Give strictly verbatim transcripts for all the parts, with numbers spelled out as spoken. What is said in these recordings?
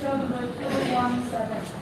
Psalm two one seven.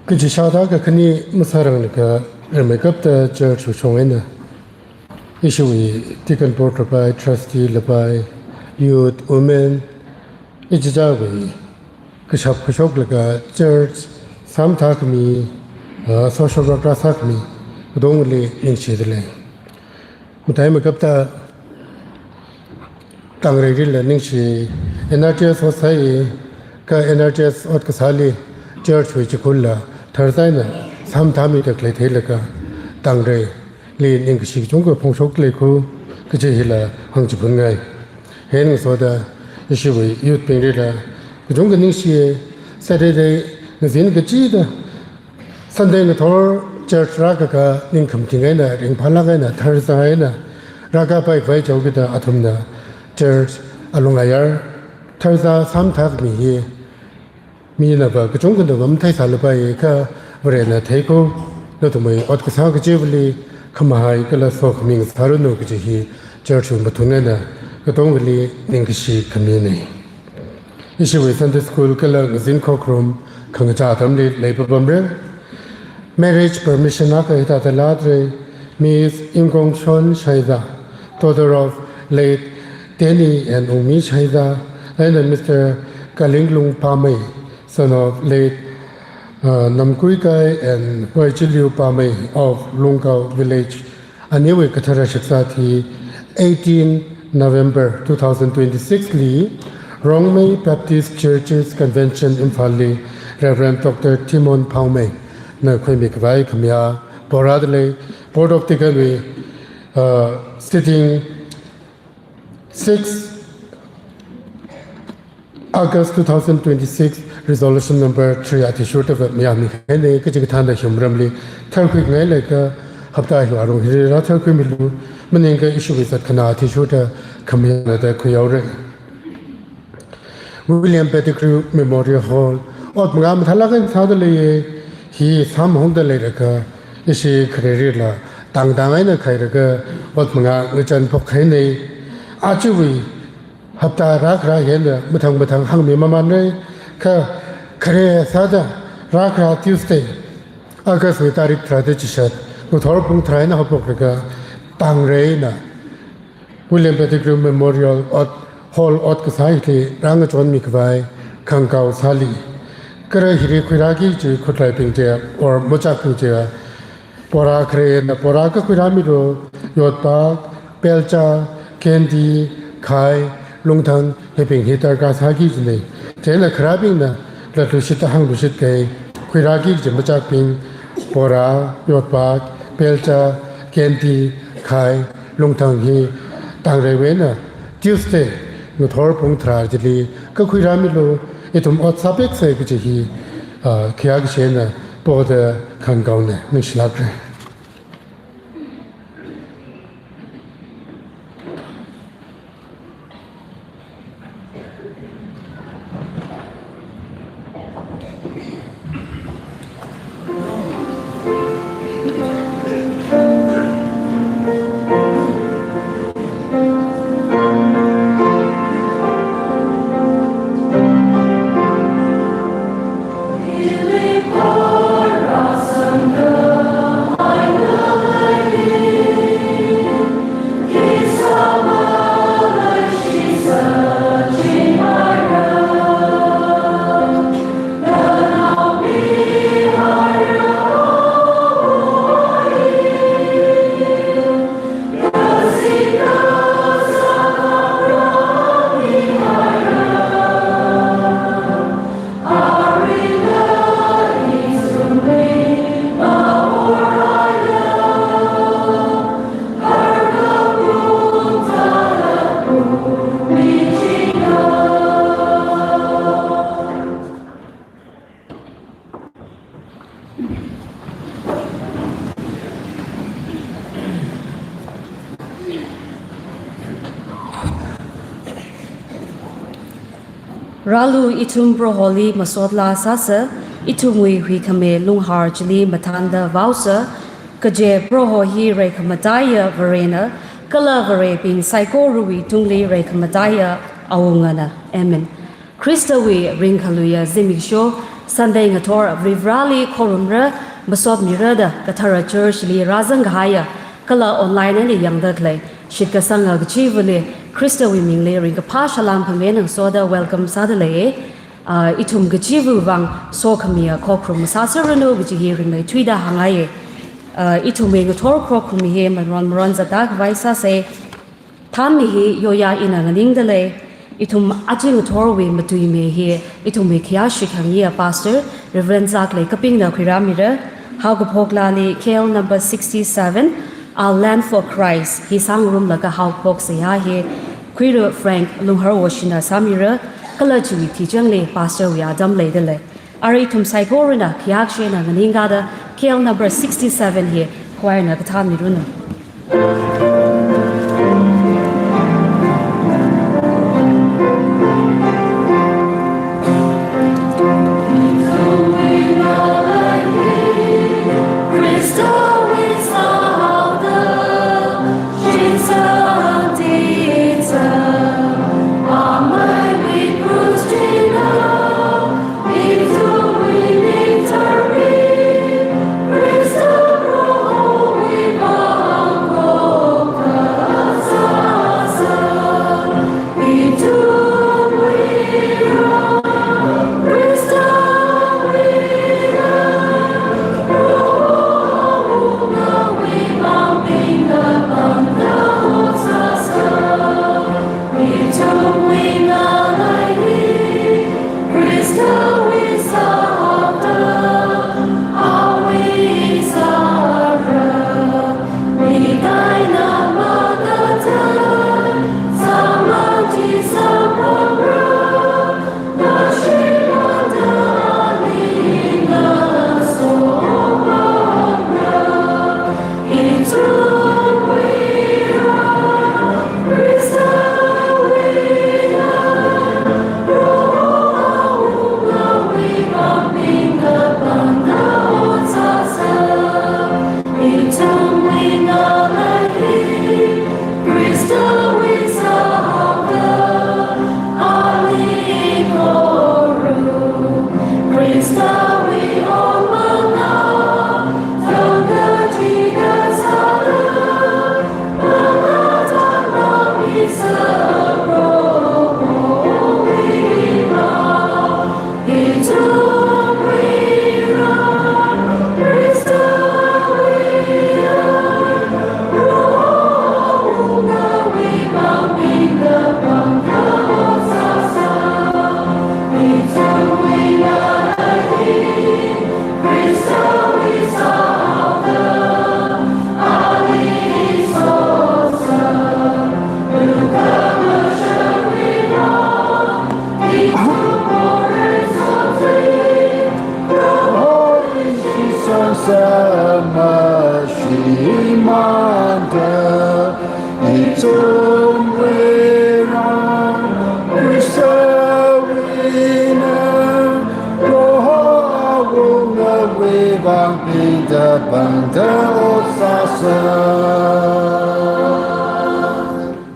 Kaji shāda kakhane masāranglaga rimeikapta church wui shong eina ishiwui deacon board lapai, trustee lapai, youth, women, ichichāwui kashap kashoklaga church sāmathākhami, ah, social work rāsākhami katongli ningshida lei. Mataimeikapta Tangreilila ningshi, N R T S ot sāi, kha N R T S ot kasāli church wui chikhurla tharzā eina sāmathāmida khalei theilaga Tangreili ningkashi kachungkha phongshok lei khu kaji hila hāngchiphun ngai. Hieina ngasoda ishiwui youth bingli la kachungkha ningshi, Saturday ngazin kachida Sunday ngathor church rākaka ningkhamathing eina, ringphālāk eina, tharzā eina rākapai khavai chaokida athumna church alung ayar tharzā sāmathākhami hi minava kachungkhana matheisālapai kha Varena theikho, nathumwui ot kasā kachivali khamahai kala sokhami ngasāranu kaji hi church wui mathun eina katongali ningkashi khamina. Ishiwui Sunday school kala ngazin khokharum khangachā atamli leipapamra. Marriage permission akha hithāda lātra, Miss Ingkongshon Shaiza, daughter of late Danny and Ungmi Shaiza, and Mister Kalinglung Pamei, son of late, uh, Namkuikai and Hoichiliu Pamei of Lungkao village. Aniwui kathara shitsat hi eighteen November two thousand twenty-six li Rongmei Baptist Churches Convention Imphalli Reverend Doctor Timon Phaomeina khuimi khavai khamayā porada lei. Board of Deacon wui, uh, sitting six August two thousand twenty-six, resolution number three athishurda mayāmi haina, kachi kathānda hiwui maramli tharkhuingai leiakha hapta hiwui arui hili rātharkhuimilu, maningakha ishiwui zat khana athishurda khamayāna da khuihaora. William Pettigrew Memorial Hall, ot manga mathālāk eina sāda leiya, hi samphangda leilakha ishi khareirila tangtang eina khailaga ot manga ngachān phok haina. Ajawui hapta rākhara hina mathang mathang hāngmi mamanra, kha khare sāda rākhara Tuesday, August wui tarik tharāda chishat, ngathor pung tharā eina haophoklaga Tangreina William Pettigrew Memorial ot, Hall ot kasā hili rāngachonmi khavai khangakao sāli. Kha hili khuirāki kaji khutlaibing chiya or machakbing chiya, pora kharena pora akha khuirāmilu, yotpak, belcha, candy, khai, lungthang, hibing hi darkar sāki kajina. Chieina kharābingna latluishit hāngluishit kahai khuirāki kaji machakbing, pora, yotpak, belcha, candy, khai, lungthang hi Tangreiwui eina Tuesday ngathor pung tharā chili khuirāmilu, ithum ot sāpeksa kaji hi, ah, khayā kashi eina poda khangakaona, ningshilākra. Rālu ithum Proholi masot laa sāsa, ithumwui huikhami lunghar chili mathānda vaosa, kaje Proho hi reikhamataiya Varena, kala varebing saikorawui tungli reikhamataiya Awungana. Amen. Khristawui ringkhaluiya zimiksho, Sunday ngathor Varivarāli khorumra, masotmira da kathara church li rāzang kahaiya, kala online eina yangda khalei shitkasanga kachivali Khristawui mingli ringkaphā salām khami ngasoda welcome sāda lei. Ah, ithum kachiva vang sokhamiya khokharum sāserranu kaji hi ringmeithuida hāngngaiya. Ah, ithumwui ngathor khokharum hi maron maron zatda khavai sāsa. Thānmi hi yoya ina nganingda lei. Ithum aja ngathorwui matuimi hi ithumwui khayāshi khangayā Pastor Reverend Zaklei Kapingna khuirāmira. Haokaphok laali K L number sixty-seven, Our Land for Christ hi sāngarumlaga haokaphok seihā hi Khuira Frank Lungharwoshina sāmira, kala chiwui tichangli Pastor wui atam leida lei. Arui ithum saikorana khayākshi eina nganingkada K L number sixty-seven hi choir na kathāmiranu.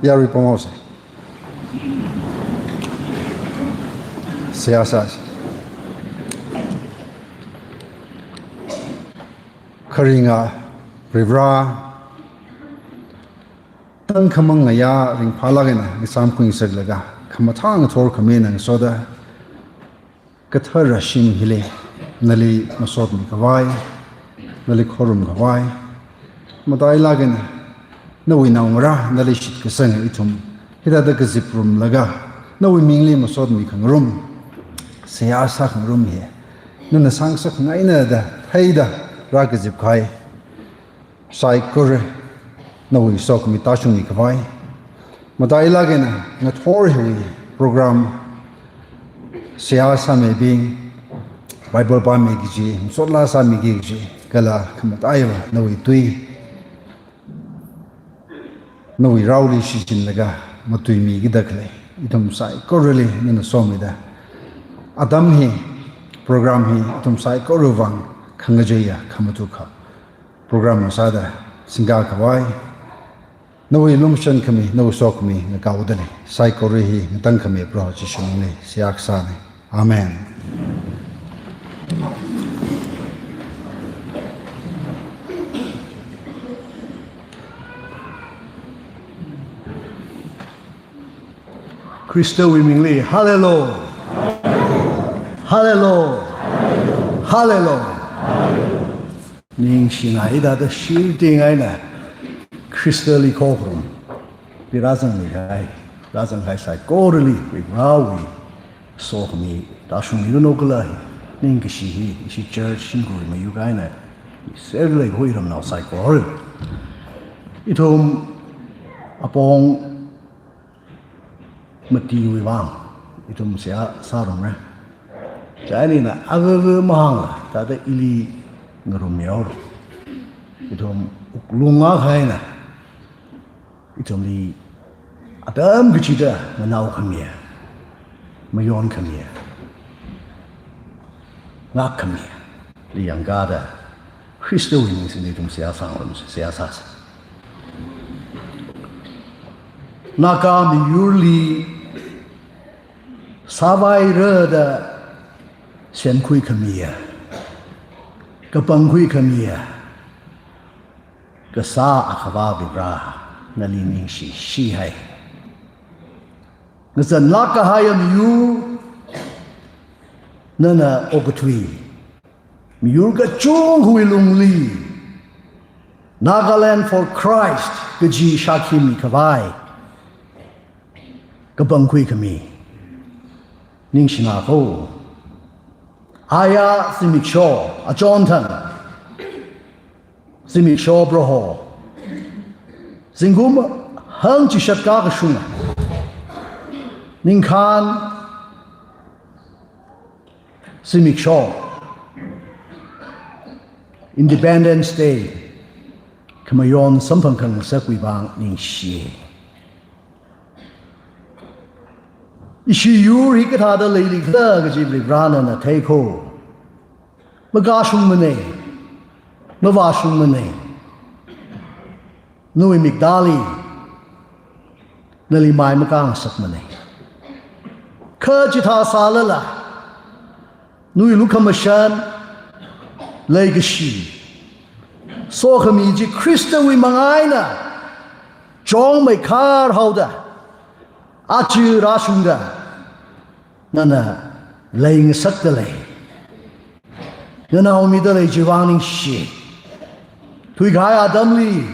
Yarui pamose. Seihā sāsa. Kharinga Varivarā, tangkhamang ngayā ringphālāk eina ngasāmkhuingasaklaga, khamathā ngathor khami ngasoda, kathara shim hili nali masotmi khavai, nali khorum khavai, matailāk eina nawui naongarā, nali shitkasanga ithum hithāda kaziprumlaga, nawui mingli masotmi khangarum, seihā sākhangarum hi nana sāngasakngaina da theida rākazip kahai saikora nawui sokhami tāshungmi khavai, matailāk eina ngathor hiwui program seihā sāmibing, Bible pāmi kaji, ngasotlā sāmiki kaji, kala khamataiya nawui tui, nawui raoli shichinlaga matuimi kida khalei ithum saikorali nana somida, atam hi, program hi ithum saikora vang khangacheiya, khamathukha program sāda singkā khavai, nawui lumashan khami, nawui sokhami ngakaoda lei. Saikora hi ngatangkhami Proho Jishu mingli seihā kasāna. Amen. Khristawui mingli, Hallelujah! Hallelujah! Hallelujah! Ningshina ida da shirting eina Khristali khokharum. Pi rāzangmi hai, rāzang hai saikorali, pi rāwui sokhami, rāshungmi runo kala hi, ningkashi hi, ishi church shingkhui mayu kahaina, serlei hui ramnao saikora. Ithum apong matiwui vang, ithum seihā sārumra. Chieina agaga mahāngla, thāda ili ngarummihaora. Ithum wuklung ngahai eina, ithumli atam kachida nganao khamiya, mayon khamiya, ngak khamiya, li yangkāda, Khristawui ming singli ithum seihā sāngarumsa, seihā sāsa. Naga miyurli sāvaira da semkhui khamiya, kapangkhui khamiya, kasā Akhava Varivara, nali ningshi, shi hai. Ngazanlāk kahaiya miyur, nana okathui miyur kachungkhawui lungli, Nagaland for Christ kaji shākhi mikhavai, kapangkhui khami, ningshina ko. Aya zimiksho, achon thang, zimiksho Proho, zingkum hangchishat kakashung, ningkhān zimiksho, Independence Day, khamayon samphang khangasakwui vang ningshi. Ishi yur hi kathāda leilikhala kaji Varivara nana thei ko. Makashungmana, mavāshungmana. Nawui miktāli nali mai makāngasakmana. Kha chithā sālala, nawui lukhamashan, leikashi, sokhami chi Khristawui manga eina chongmeikhar haoda, aja rāshungda, nana leingasakda lei. Nana haomida lei chiwui vang ningshi. Thuikahai atamli,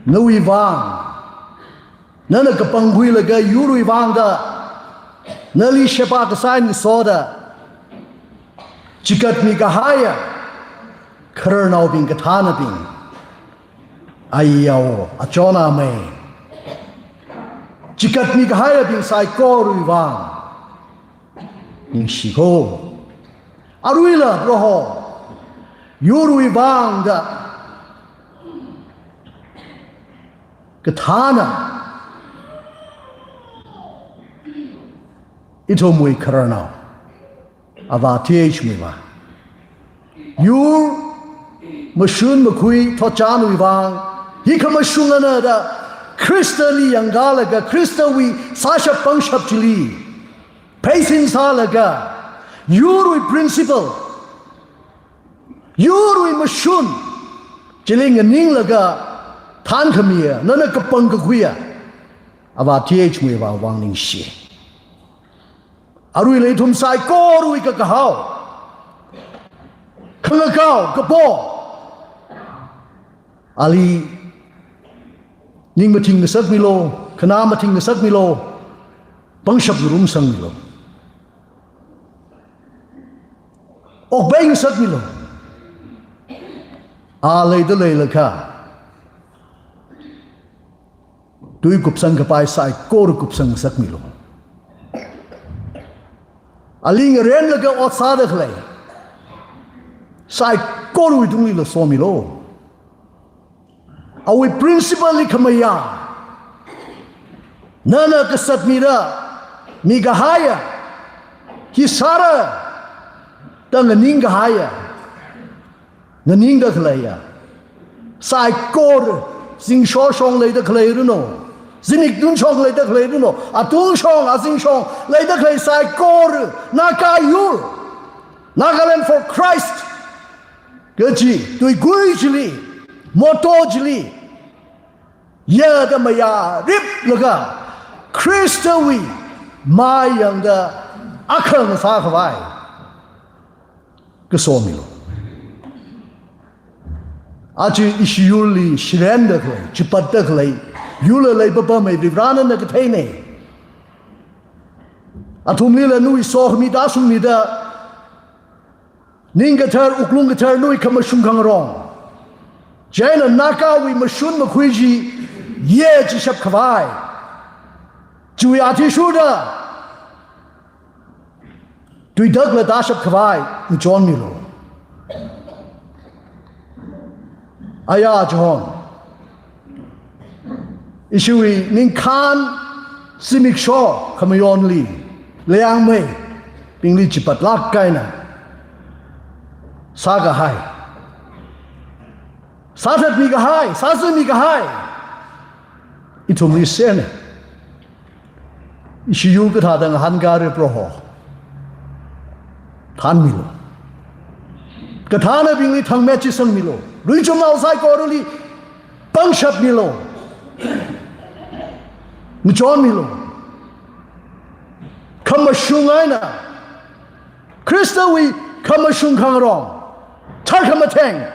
nawui vang, nana kapangkhuilaga yurwui vang da, nali sheba kasā eina ngasoda chikatmi kahaiya khararnaobing kathānabing, ayao, achon amei, chikatmi kahaiyabing saikorawui vang ningshi ko. Aruila Proho, yurwui vang da kathāna, ithumwui khararnao Avā T H Muivah, yur mashun makhui thotchanwui vang, hi khamashung ana da Khristali yangkālaga, Khristawui sāshap pangshap chili pheisin sālaga, yurwui principle, yurwui mashun chili nganinglaga thānkhamiya, nana kapangkakhuiya Avā T H Muivah vang ningshi. Aruila ithum saikorawui kakahao, khangakao, kapo, ali ning mathing ngasakmilu, khanā mathing ngasakmilu, pangshap ngarumsangmilu, okbei ngasakmilu. A leida leilakha, tui kupsang kapai saikora kupsang ngasakmilu. Ali ngarenlaga ot sāda khalei saikorawui tunglila somilu. Awui principle li khamayā, nana kasatmida mikahaiya, hi sāra da nganingkahaiya, nganingda khaleiya saikora, zingshoshong leida khalei runo, Zimik tungshong leida khalei runo, atungshong, azingshong leida khalei saikora, Naga yur, Nagaland for Christ kaji tuikui chili, motto chili, yada mayāriplaga, Khristawui mayangda akhang sākhavai kaso milu. Aja ishi yurli shirenda khalei, chipatda khalei, yurla leipapamei Varivarana katheinei. Athumlila nawui sokhami tāshungmida, ning kathar, wuklung kathar, nawui khamashung khangarong, chieina Nagawui mashun makhui chi, ye chishap khavai, chiwui athishurda tuitakla tāshap khavai ngachonmilu. Aya chihon, ishiwui ningkhān zimiksho khamayonli, Liangmeibingli chipatlāk eina sākahai, sāthatmi kahai, sāzimi kahai ithumli sena. Ishi yur kathāda ngahānkara Proho, thānmilu. Kathānabingli thangmet chi sangmilu. Ruichumnao saikorali pangshap milu. Ngachonmilu. Khamashung eina, Khristawui khamashung khangarong, tharkhamatheng,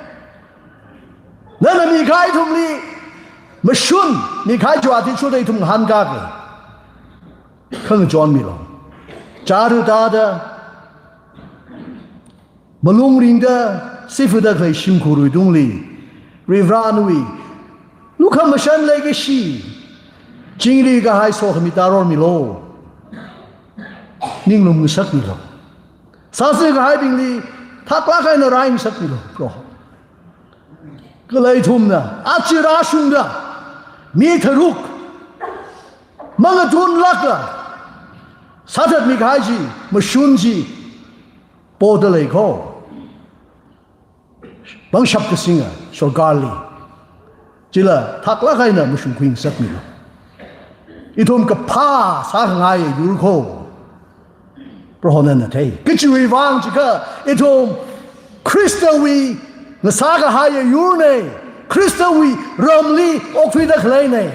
nana mikahai ithumli mashun mikahai chiwui athishurda ithum ngahānkake. Khangachonmilu. Chara tāda, malung ringda, sifada khalei shimkhurwui tungli, Varivarawui lukhamashan leikashi chingri kahai sokhami tārormilu. Ninglum ngasakmilu. Sāsi kahaibingli thaklāk eina rai ngasakmilu, Proho. Kala ithumna aja rāshungda, mi tharuk mangatunlākla sāthatmi kahai chi, mashun chi poda lei kho. Pangshap kasinga sorkarli, chila thaklāk eina mashungkhui ngasakmilu. Ithum kaphā sākhangai yur kho, Proho nana thei. Kachiwui vang jiakha ithum Khristawui ngasā kahai yurnei, Khristawui ramli okthuida khaleinei.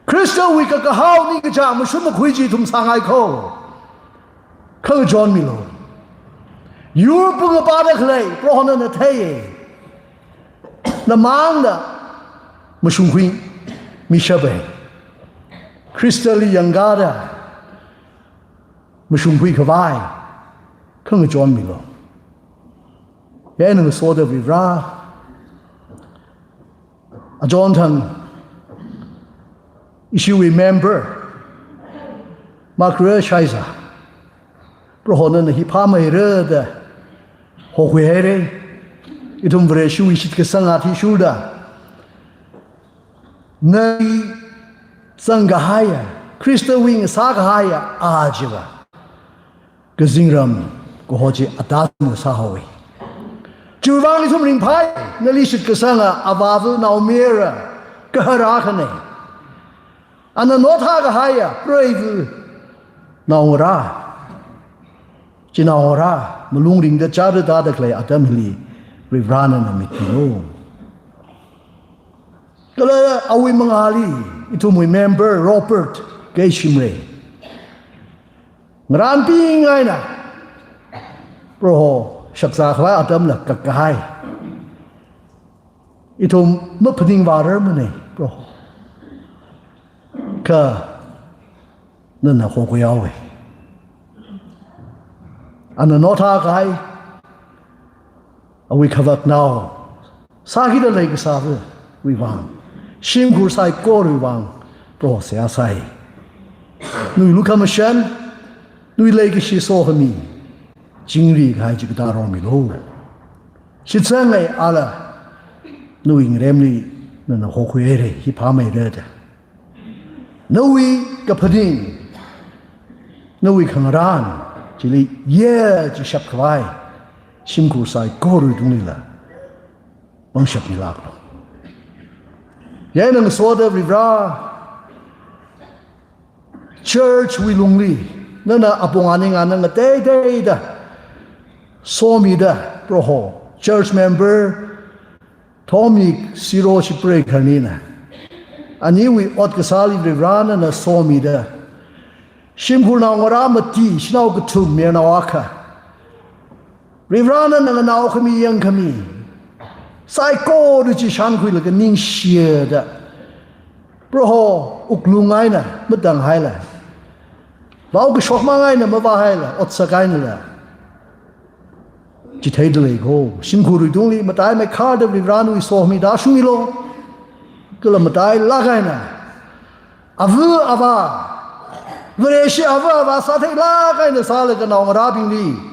Khristawui kakahao ningkachāng mashun makhui chi ithum sāngai kho. Khangachonmilu. Yur pung apāda khalei Proho nana thei. Namangna mashungkhuimishapa. Khristali yangkāda mashungkhui khavai khangachonmilu. Eina ngasoda Varivara, achonthang ishiwui member makra shaiza, Proho nana hi phāmeira da hokhuihaira. Ithum Vareshiwui shitkasang athishurda, nali zangkahaiya, Khristawui ngasā kahaiya, a chiva kazingram kaho chi atam sāhaowa. Chiwui vang ithum ringphai, nali shitkasanga avāva naomayara, gahara akhana. Ana nothā kahaiya preiva naongarā, chinaongarā, malung ringda chara tāda khalei atam hili Varivara nana mitmilu. Kala awui mangāli ithumwui member Robert K. Shimray, ngarānping eina Proho shakzā khavai atamla kakkahai. Ithum maphaningvārarmanei, Proho. Kha nana hokhuihaowa. Ana nothā kahai, awui khavaknao sākida leikasāvawui vang, shimkhur saikorawui vang Proho seihā sāi. Nawui lukhamashan, nawui leikashi sokhami chingri kahai chi katā rormilu. Shitsangai ala nawui ngaremli nana hokhuihaira, hi phāmeira da. Nawui kaphaning, nawui khangarān chili ye chishap khavai shimkhur saikorawui tunglila pangshap milāklu. Yāng eina ngasoda Varivara, church wui lungli, nana apong aning anang ngateiteida somida, Proho, church member Thongmik Siro Shipreikarnina, aniwui ot kasāli Varivara nana somida, shimkhur naongarā mati, shanao kathum mayarnao akha, Varivara nana nganaokhami yangkhami saikora chi shānkhuilaga ningshida, Proho, wuklung eina matanghailaga, vao kashok mang eina mavāhailaga, otsak einala chitheida lei kho. Shimkhurwui tungli mataimeikharda Varivara nawui sokhami tāshungmilu. Kala matailāk eina, ava avā, Vareshi ava avā sātheilāk eina sālaga naongarābingli,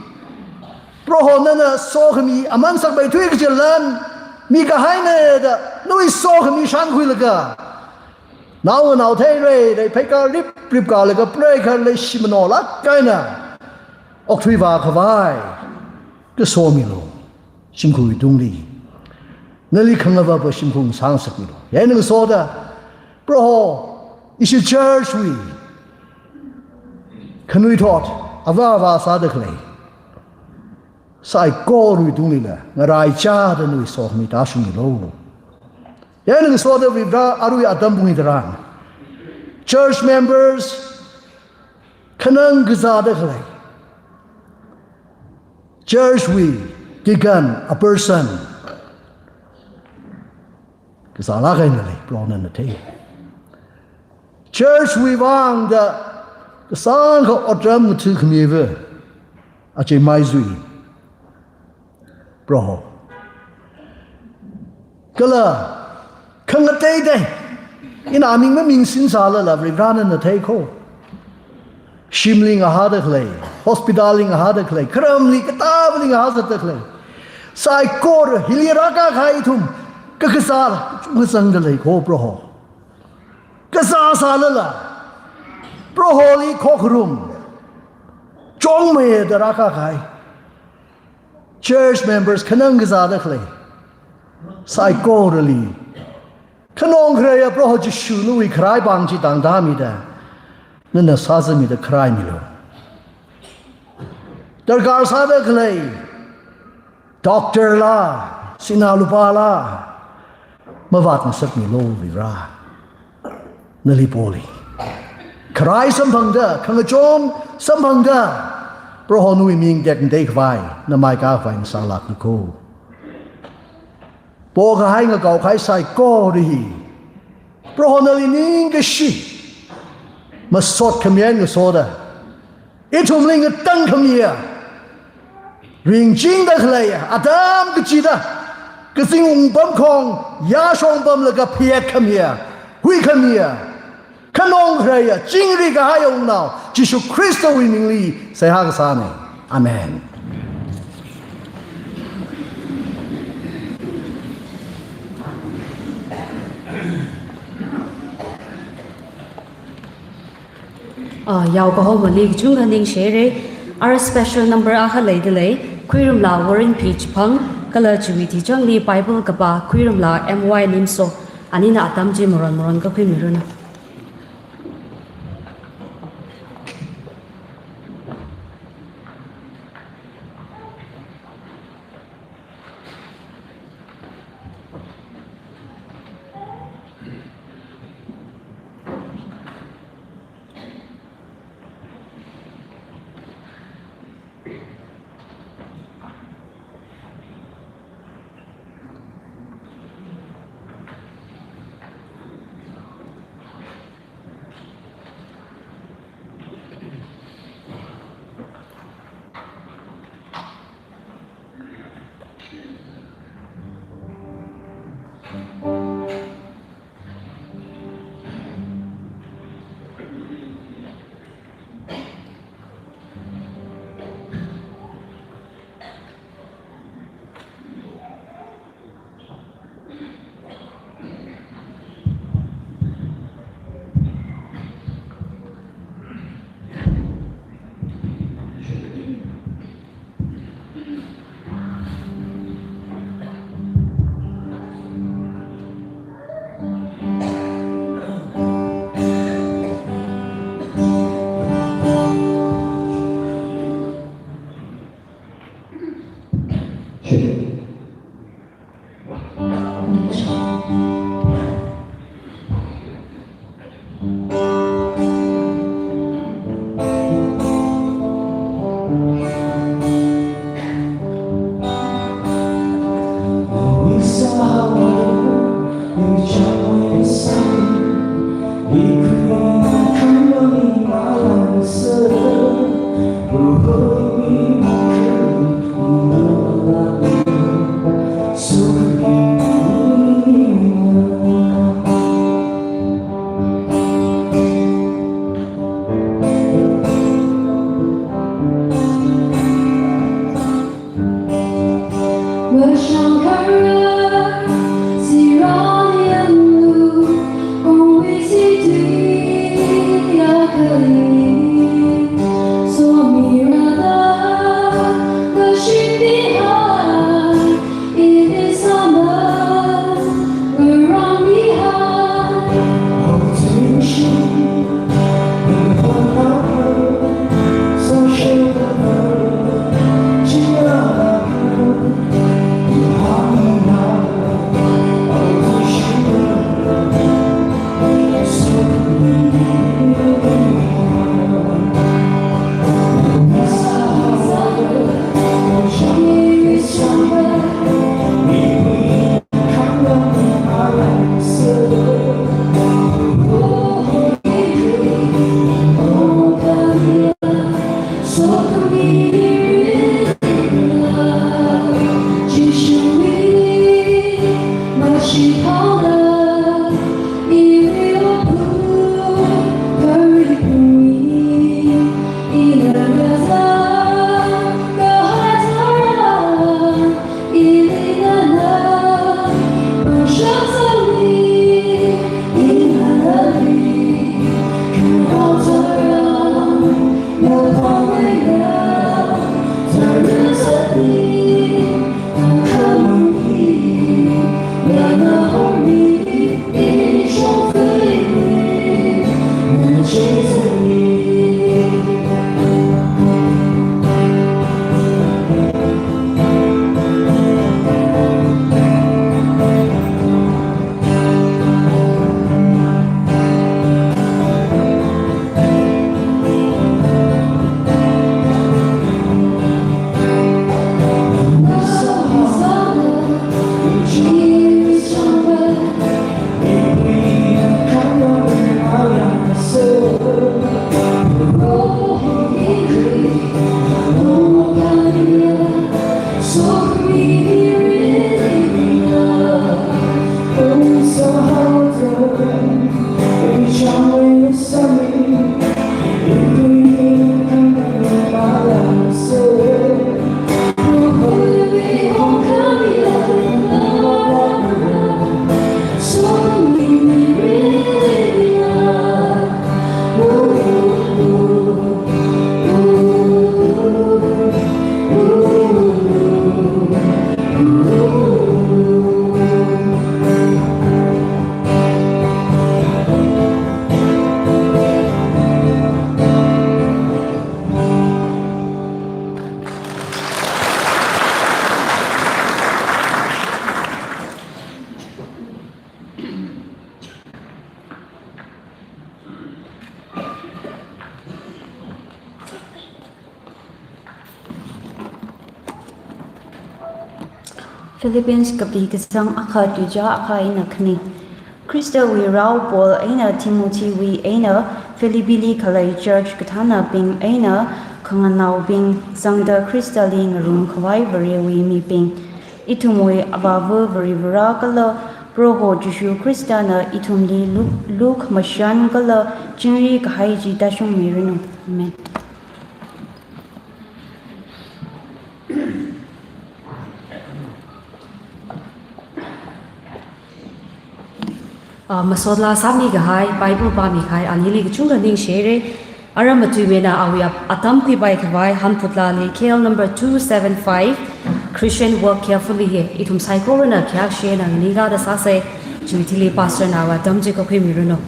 Proho, nana sokhami aman sakmeithui kaji lan mikahaina da, nawui sokhami shānkhuilaga, naonganao theirei rei pheikar riprip kālaga preikhar leishimanolāk eina okthuivā khavai kasomilu. Shimkhurwui tungli nali khangavāva shimkhur sāngasakmilu. Yāng eina ngasoda, Proho, ishi church wui khanuithot, ava avā sāda khalei saikorawui tunglila ngaraichāda nawui sokhami tāshungmilu. Yāng eina ngasoda Varivara, arui atam pung hitharan church members khanang kazāda khalei, church wui deacon, a person, kazālāk eina lei, Proho nana thei. Church wui vangda kasāngkha otram ngatha̱khamiva, achei maizui, Proho. Kala khangateitei, ina aming mamingsin sālala Varivara nana thei kho. Shimli ngahāda khalei, hospital li ngahāda khalei, kharamli katāvali ngahāzatda khalei saikora hili rākakahai ithum kakazā kachungkha zangda lei kho, Proho. Kazā sālala Proholi khokharum chongmeida rākakahai church members khanang kazāda khalei saikorali khanong khaleiya Proho Jishu nawui kharaipāng chi tangda mida, nana sāzamida kharaimilu. Darkar sāda khalei doctor la, sinā lupā la, mavātngasakmilu Varivara. Nali poli kharai samphangda, khangachon samphangda, Proho nawui ming tekmateikhavai, na maikā khavai ngasālāklu kho. Pokahai ngakaokahai saikora hi, Proho nali ningkashi masot khami eina ngasoda, ithumli ngatangkhamiya, ringchingda khaleiya, atam kachida kazing ungpamkhong yāshong pamlaga phayātkhamiya, huikhamiya, khanong khaleiya, chingri kahaiya Wungnao Jishu Khristawui mingli seihā kasāna. Amen. Ah, yaokahomali kachungkha ningshire. Ara special number akha leida lei. Khuirumla Warren P Chipang, kala chiwui tichangli Bible kapā Khuirumla M Y Limso, anina atam chi maron maronga khuimiranu. Philippians kapi kasang akha tuizā akha eina khani. Khristawui rao Paul eina Timothy wui eina Philippi li khalei church kathānabing eina khanganaobing zangda Khristali ngarumkhavai Varewui mibing. Ithumwui Avāva Varivara kala Proho Jishu Khristana ithumli luk, lukhamashan kala chingri kahai chi tāshungmiranu. Amen. Ah, masotla sāmi kahai, Bible pāmi kahai, anili kachungkha ningshire. Ara matuimena awui ap-, atam khuipai khavai, hanphut lali K L number two seven five, Christian Work Carefully hi, ithum saikorana khayākshi eina nganinga da sāsei, chiwui thili pastor na awui atam chi kakhuimiranu.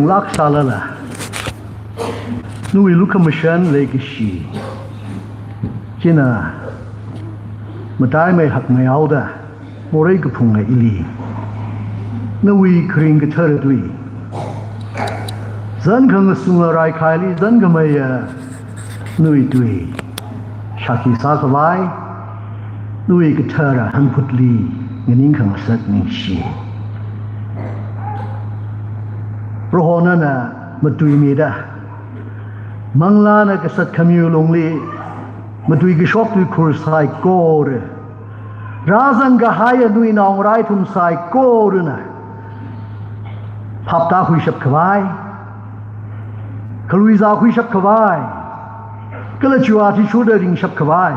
lāksālala, nawui lukhamashan leikashi china mataimei hakmeihaoda morei kaphunga ili nawui kharing kathara tui, zan khangasunga raikhaili zankhameiya nawui tui shākhi sākhavai, nawui kathara hanphutli nganingkhangasak ningshi. Prohona nana matuimida, manglāna kasat khamiwui lungli matui kashok tuikhur saikora, rāzangkahaiya nawui naongarā ithum saikorana phap tākhuishap khavai, khaluizākhuishap khavai, kala chiwui athishurda ringshap khavai,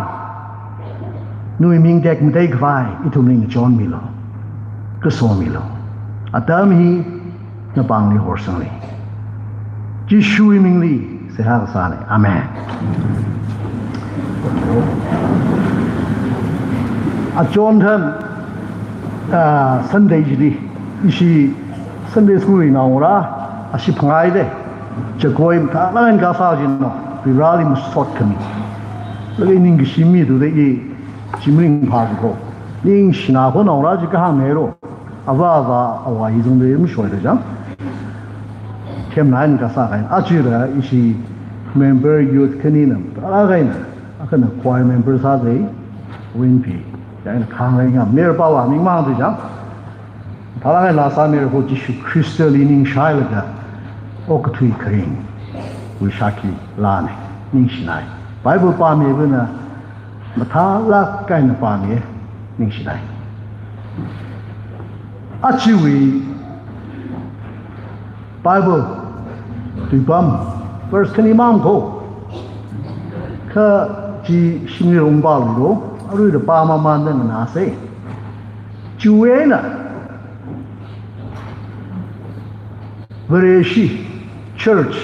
nawui ming tekmatei khavai ithumli ngachonmilu, kasomilu. Atam hi napāngli horsanglu. Jishuwui mingli seihā kasāna. Amen. Achon tharan, ah, Sunday chili, ishi Sunday school li naongarā ashi phangai de, chakoi mathālāk eina kasā china, Vareli masot khami, laga ningkashi mithuda i chi maringphāsāko. Ningshina ko naongarā chi kahāng mero. Ava ava awa hi zangda mashoida chang. Themna eina kasā kahaina. Achira ishi member youth khanina, mathālāk eina, akhana choir member sāzai, winpi, chieina khangai ngam, mer pawa ming mang zai chang. Mathālāk eina laa sāmira ko, Jishu Khristali ningshailaga okathui kharingwui shākhi lāna, ningshinai. Bible pāmibuna mathālāk eina pāmi, ningshinai. Achiwui Bible tuipam verse khani mang ko, kha chi shimli rong pāluilo, aruida pāmamānda nganāsei. Chiwui eina Vareshi, church.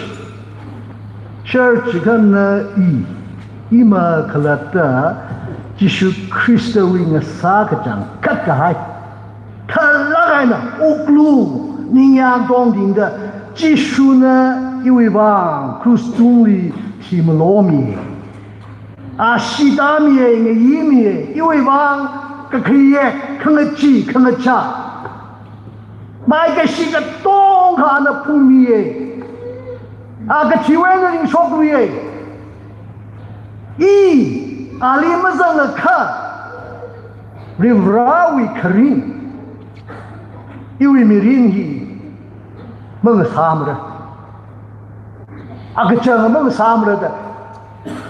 Church kha na i, ima khalatta Jishu Khristawui ngasā kachangkhat kahai, thālāk eina wuklu ningyāng tongtingda Jishuna iwui vang krus tungli thimalomi. A shitāmiya, ngayimiya, iwui vang kakhayak, khangachee, khangachā, maikashi katongkha ana phungmiya. A kathiwui eina ringshokluiya. I ali mazangakha Varivarāwui kharing, iwui mirin hi mangasāmara, a kachang mangasāmara da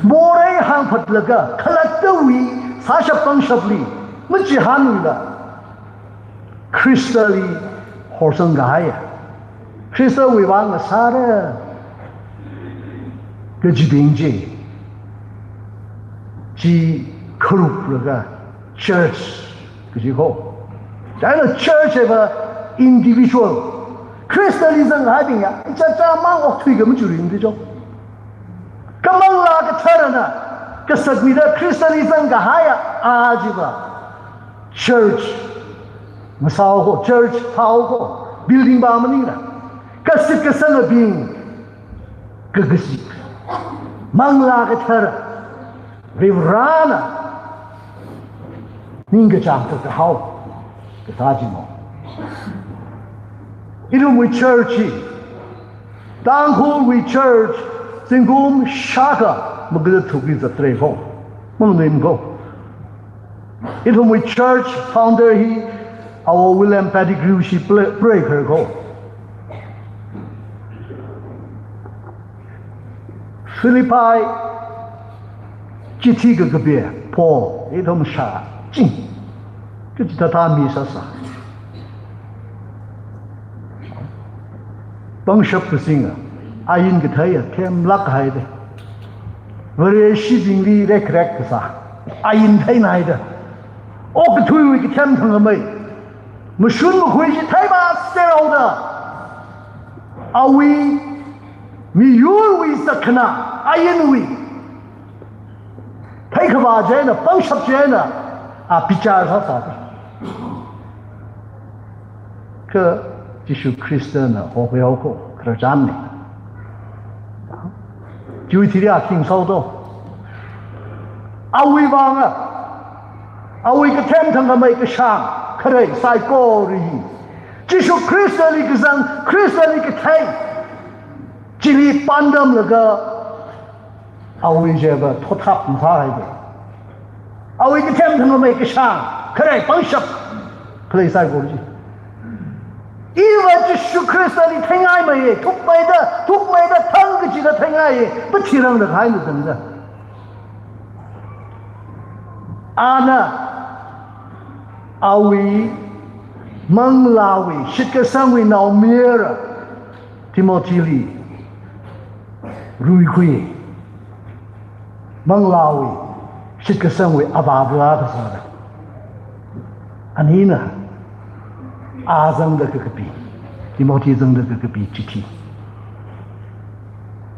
morei hāngphatlaga khalattawui sāshap pangshapli machihānluila Khristali horsang kahaiya, Khristawui vang ngasāra kajibing chi, chi kharuplaga church kaji ko. Chieina church hiva individual, Khristali zangkahaibing ya, ichichā mang okthui khamachuk ringda jo. Kha Manglā Katharana kasatmida Khristali zangkahaiya a chiva church masāo ko, church thao ko, building pa maningla, kasik kasangabing kakazik, Manglā Kathara, Varivarāna ningkachāng kakahao kasā chi mo. Ithumwui church hi, Tangkhulwui church zingkum shākha magada thukli zatra ko, manganuimana ko. Ithumwui church founder hi Awo William Pettigrew shi pre-, preikhar ko. Philippi chithi kakapi Paul ithum shāching, kachithāthā mi sāsā. Pangshap kazinga, ain katheiya themlāk haida, Vareshibingli rekrek kasā ain theinā haida, okathuiwui kathem thangkhamei, mashun makhui chi theipa serhaoda, awui miyurwui zatkhanā, ainwui theikhavā chieina, pangshap chieina a bichar sāsāda, kha Jishu Khristana hokhuihao ko, rāchānne. Chiwui thili a khing sāhaoda. Awui vānga, awui kathem thangkhamei kashāng kharei saikora hi Jishu Khristali kazang, Khristali kathei, chili pāntamlaga awui jeba thotthap masāhaide. Awui kathem thangkhamei kashāng kharei pangshap khalei saikora chi. Iva Jishu Khristali theingaimeiye, thukmeida, thukmeida thang kachida theingai, pathirang da khai na tangda. Ana awui manglāwui shitkasangwui naomayara Timothyli ruikhui. Manglāwui shitkasangwui avāva kasāda. Anina a zangda kakapi, Timothy zangda kakapi chithi.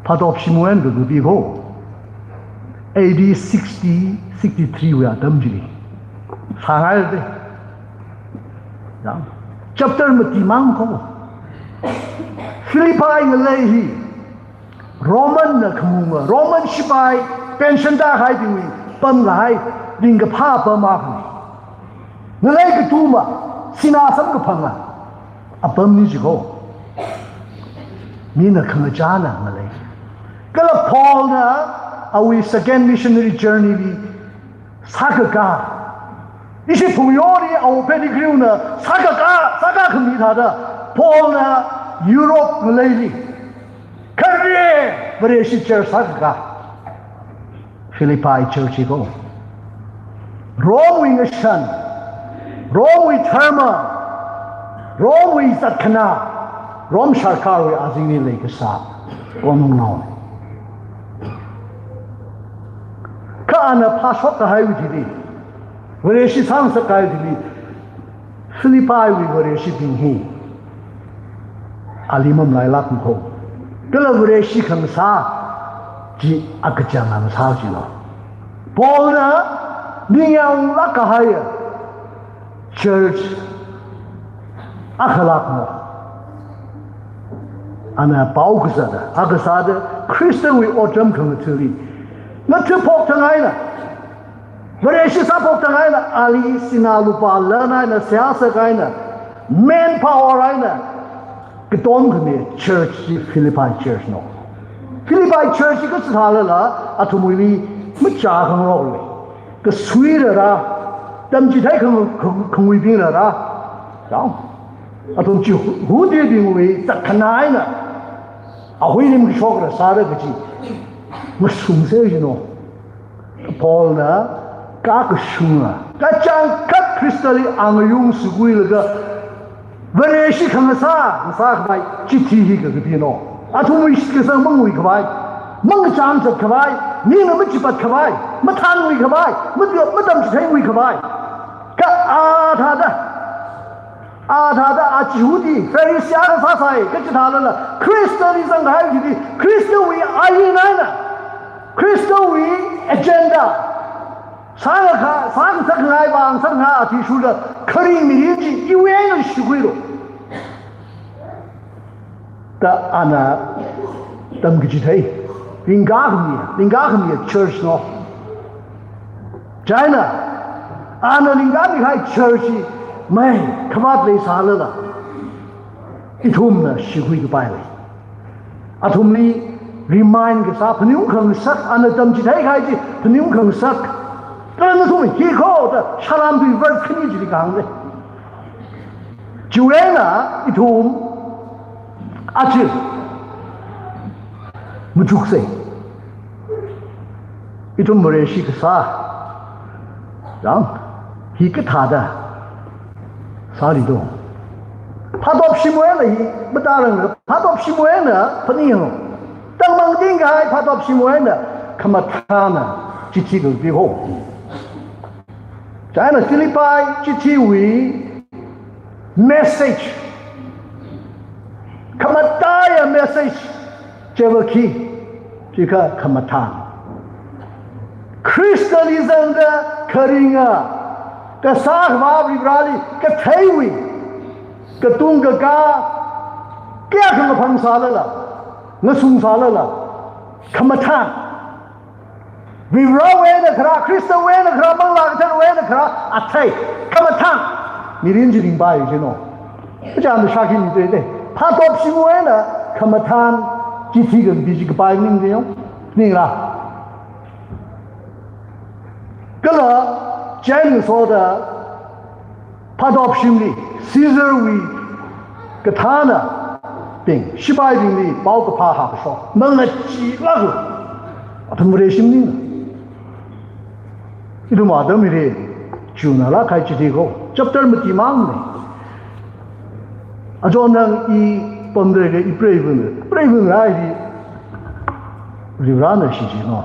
Phatop shimwui eina kakapi ko. A D sixty, sixty-three wui atam chili sāngaide. Ya. Chapter mati mang ko. Philippi ngalei hi Roman na khamunga, Roman shipai pension tākahaibingwui pamkahai ringkaphā apam akhana. Ngalei katuma, sinā samkaphanga apamna chi ko. Mina khangachāna ngalei. Kala Paulna awui second missionary journey li sākakā, ishi phungyori Awo Pettigrewna sākakā, sākā khami thāda Paulna Europe ngaleili khare Vareshi church sākakā. Philippi church hi ko. Romewui ngashan, Romewui dharma, Romewui zatkhana, Rome sarkarwui azingli leikasā konungnaona. Kha ana phāshok kahaiwui thili, Vareshi sāngasak kahaiwui thili, Philippiwui Vareshibing hi ali mamalailākmana ko. Kala Vareshi khangasā chi akachang ngasā china. Paulna ningyānglāk kahaiya church akhalākna. Ana pao kazata, akha sāda Christian wui otram khangathāli ngathāphok thang eina, Vareshi sāphok thang eina, ali sinā lupā lan eina, seihā sak eina, manpower eina katom khami church chi Philippi church na. Philippi church chi kachithālala athumwuili machā khangarokle. Kasuira rā, tamchithei khang-, khang-, khangwuibing rā rā. Chang. Athum Jihudibingwui zatkhana eina ahui nim kashok rāsāra kaji mashungsa china. Paulna kakashunga, kachangkhat Khristali angayung sukhuilaga Vareshi khangasā, ngasākhavai chithi hi kakapina. Athumwui shitkasang mangui khavai, mangachang zat khavai, mina machipat khavai, mathānngui khavai, matu-, matamchitheingui khavai. Kha a thāda, a thāda a Jihudi, Pharisee akha sāsai, kachithālala, Khristali zangkahai chili, Khristawui ain eina, Khristawui agenda sāngakha, sāngasakngai, vāngasakngai athishurda kharing mirin chi iwui eina shukhuira da ana tamkachithei. Ringkakhami, ringkakhami church na. Chieina, ana ringkami kahai church chi mai khavāt leisālala ithumna shukhui kapai lei. Athumli remind kasā, phaningung khangasak, ana tamchithei kahai chi phaningung khangasak. Kha nathum hi ko da salam tui verse khani chili kahānga. Chiwui eina ithum aja machuksa. Ithum Vareshi kasā, chang, hi kathāda sāli do. Phatop shimwui eina hi matārangra, phatop shimwui eina phaningung. Tangmang ting kahai phatop shimwui eina khamathāna chithi kakapiko. Chieina Philippi chithiwui message, khamataiya message chiva khi, chikha khamathān. Khristali zangda kharinga, kasā khavā Varivarali katheiwui, katung kakā, Kayākha ngaphang sālala, ngasung sālala, khamathān. Varivarawui eina kharā, Khristawui eina kharā, Manglā Katharawui eina kharā, athei, khamathān. Mirin chi ringpai jino. Kachāng shākhi mi te te. Phatop shimwui eina khamathān, chithi kapi chi kapai ning de yong. Ningra. Kala, chieina soda, phatop shimli, Caesarwui kathānabing, shipaibingli paokaphā hākashok, malachilāklu, athum Vare shimli. Ithum Adam hili, chunala khai chili ko, chapter mati mang ne. Achon nang i pamdalei i preiva, preiva rai hi, Varivarana shichinlo.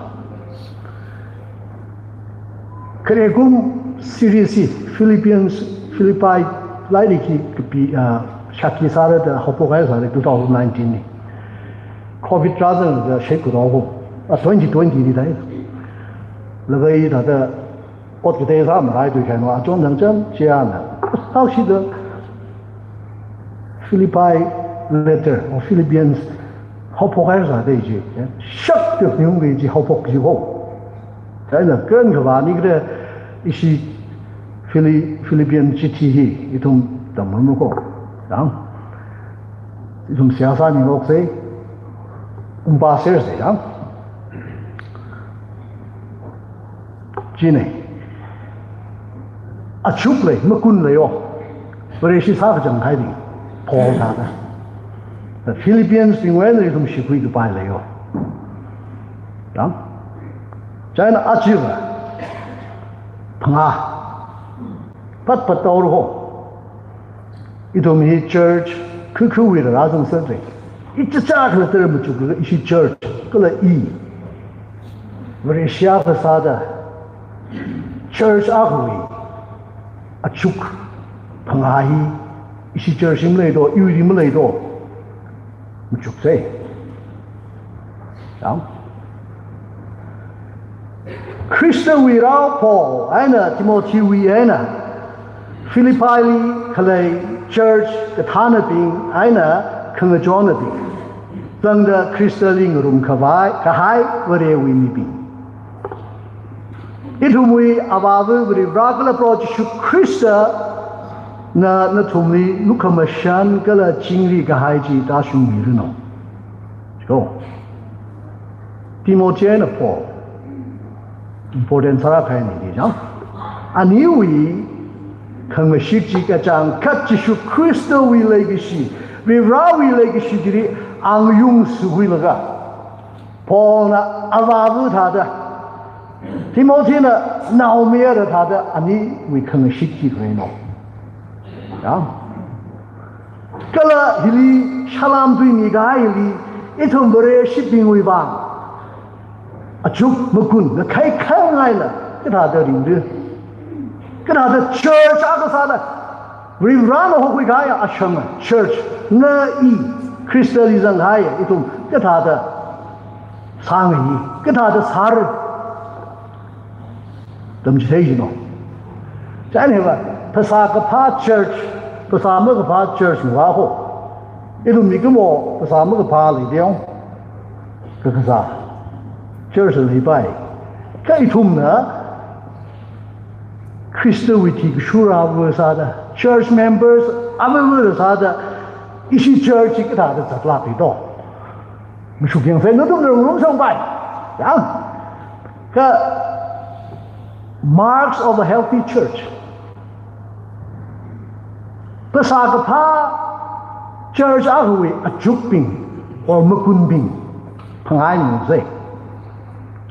Khare kum series hi Philippians, Philippi lairik hi kapi, ah, shākhi sāra da haophok haisāra two thousand nineteen li. Covid rāzangda shek kuro ko. Ah, twenty twenty li dai. Laga i thāda ot katei sāmalaithui kahaina, achon chang chang chiana. Haoshida Philippi letter or Philippians haophok haisāda chi, ya. Shakta niungki chi haophok chi ko. Chieina kan kavā ni kre ishi Phili-, Philippian chithi hi ithum tamrumlu ko. Yang. Ithum seihā sāningloksei. Ungpā sersei yang. Chieina. Achuk lei, makun leiyo. Vareshi sākachang haibing. Paul thāda. The Philippians bingwui eina ithum shikhui kapai leiyo. Yang. Chieina achiva. Phangā. Pat pat taoro. Ithum hi church, khu khuwui rāzang sāda. Ichichā khala tara machuk khala ishi church, kala i. Vareshi akha sāda. Church akhawui. Achuk. Phangā hi. Ishi church hi maleido, iwui hi maleido. Machuksei. Yang. Khristawui rao Paul eina Timothy wui eina Philippi li khalei church kathānabing eina khangachonabing. Zangda Khristali ngarumkhavai, kahai Varewui mibing. Ithumwui Avāva Varivara kala Proho Jishu Khristana nathumli lukhamashan kala chingri kahai chi tāshungmiranu. Ko. Timothy eina Paul. Important sāra kahaina chi chang. Aniwui khangashik chi kachangkhat Jishu Khristawui leikashi, Varivarawui leikashi chili angayung sākhuilaga. Paulna avāva thāda, Timothyna naomayara thāda, aniwui khangashik chi khuino. Ya. Kala hili salam tuimi kahai hili, ithum Vareshibingwui vang. Achuk makun, ngakhai khangaila, kathāda ringri. Kathāda church akha sāda, Varivarana hokhui kahai ashang church, na i, Khristali zangkahai, ithum, kathāda sāngai, kathāda sāra. Tamchithei jino. Chieina hiva, phasā kaphā church, phasā makaphā church ngava ho. Ithum mikumo, phasā makaphā lei diong. Kakazā. Church leipai. Kha ithumna, Khristawui thi kashura ava sāda, church members ava ava sāda, ishi church hi kathāda zatlākli do. Mashuk yangsei nathum ngarumsangpai. Yang. Kha marks of a healthy church. Phasā kaphā church akhawui achukbing or makunbing phangā nungsei.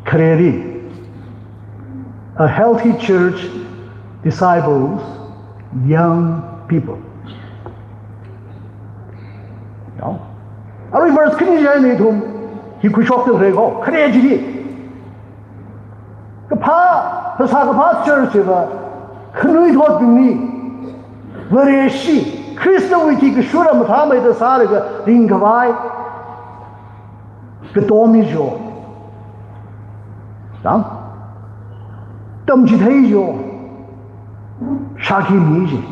Khareli, a healthy church disciples young people. No? Arui verse khani chieina ithum hi khuishokta rei ko, khare chili. Kaphā, phasā kaphā church hiva, khanuithotbingli, Vareshi, Khristawui thi kashura mathāmeida sālaga ringkhavai, katom mijo. Yang? Tamchithei jo. Shākhi mi ji.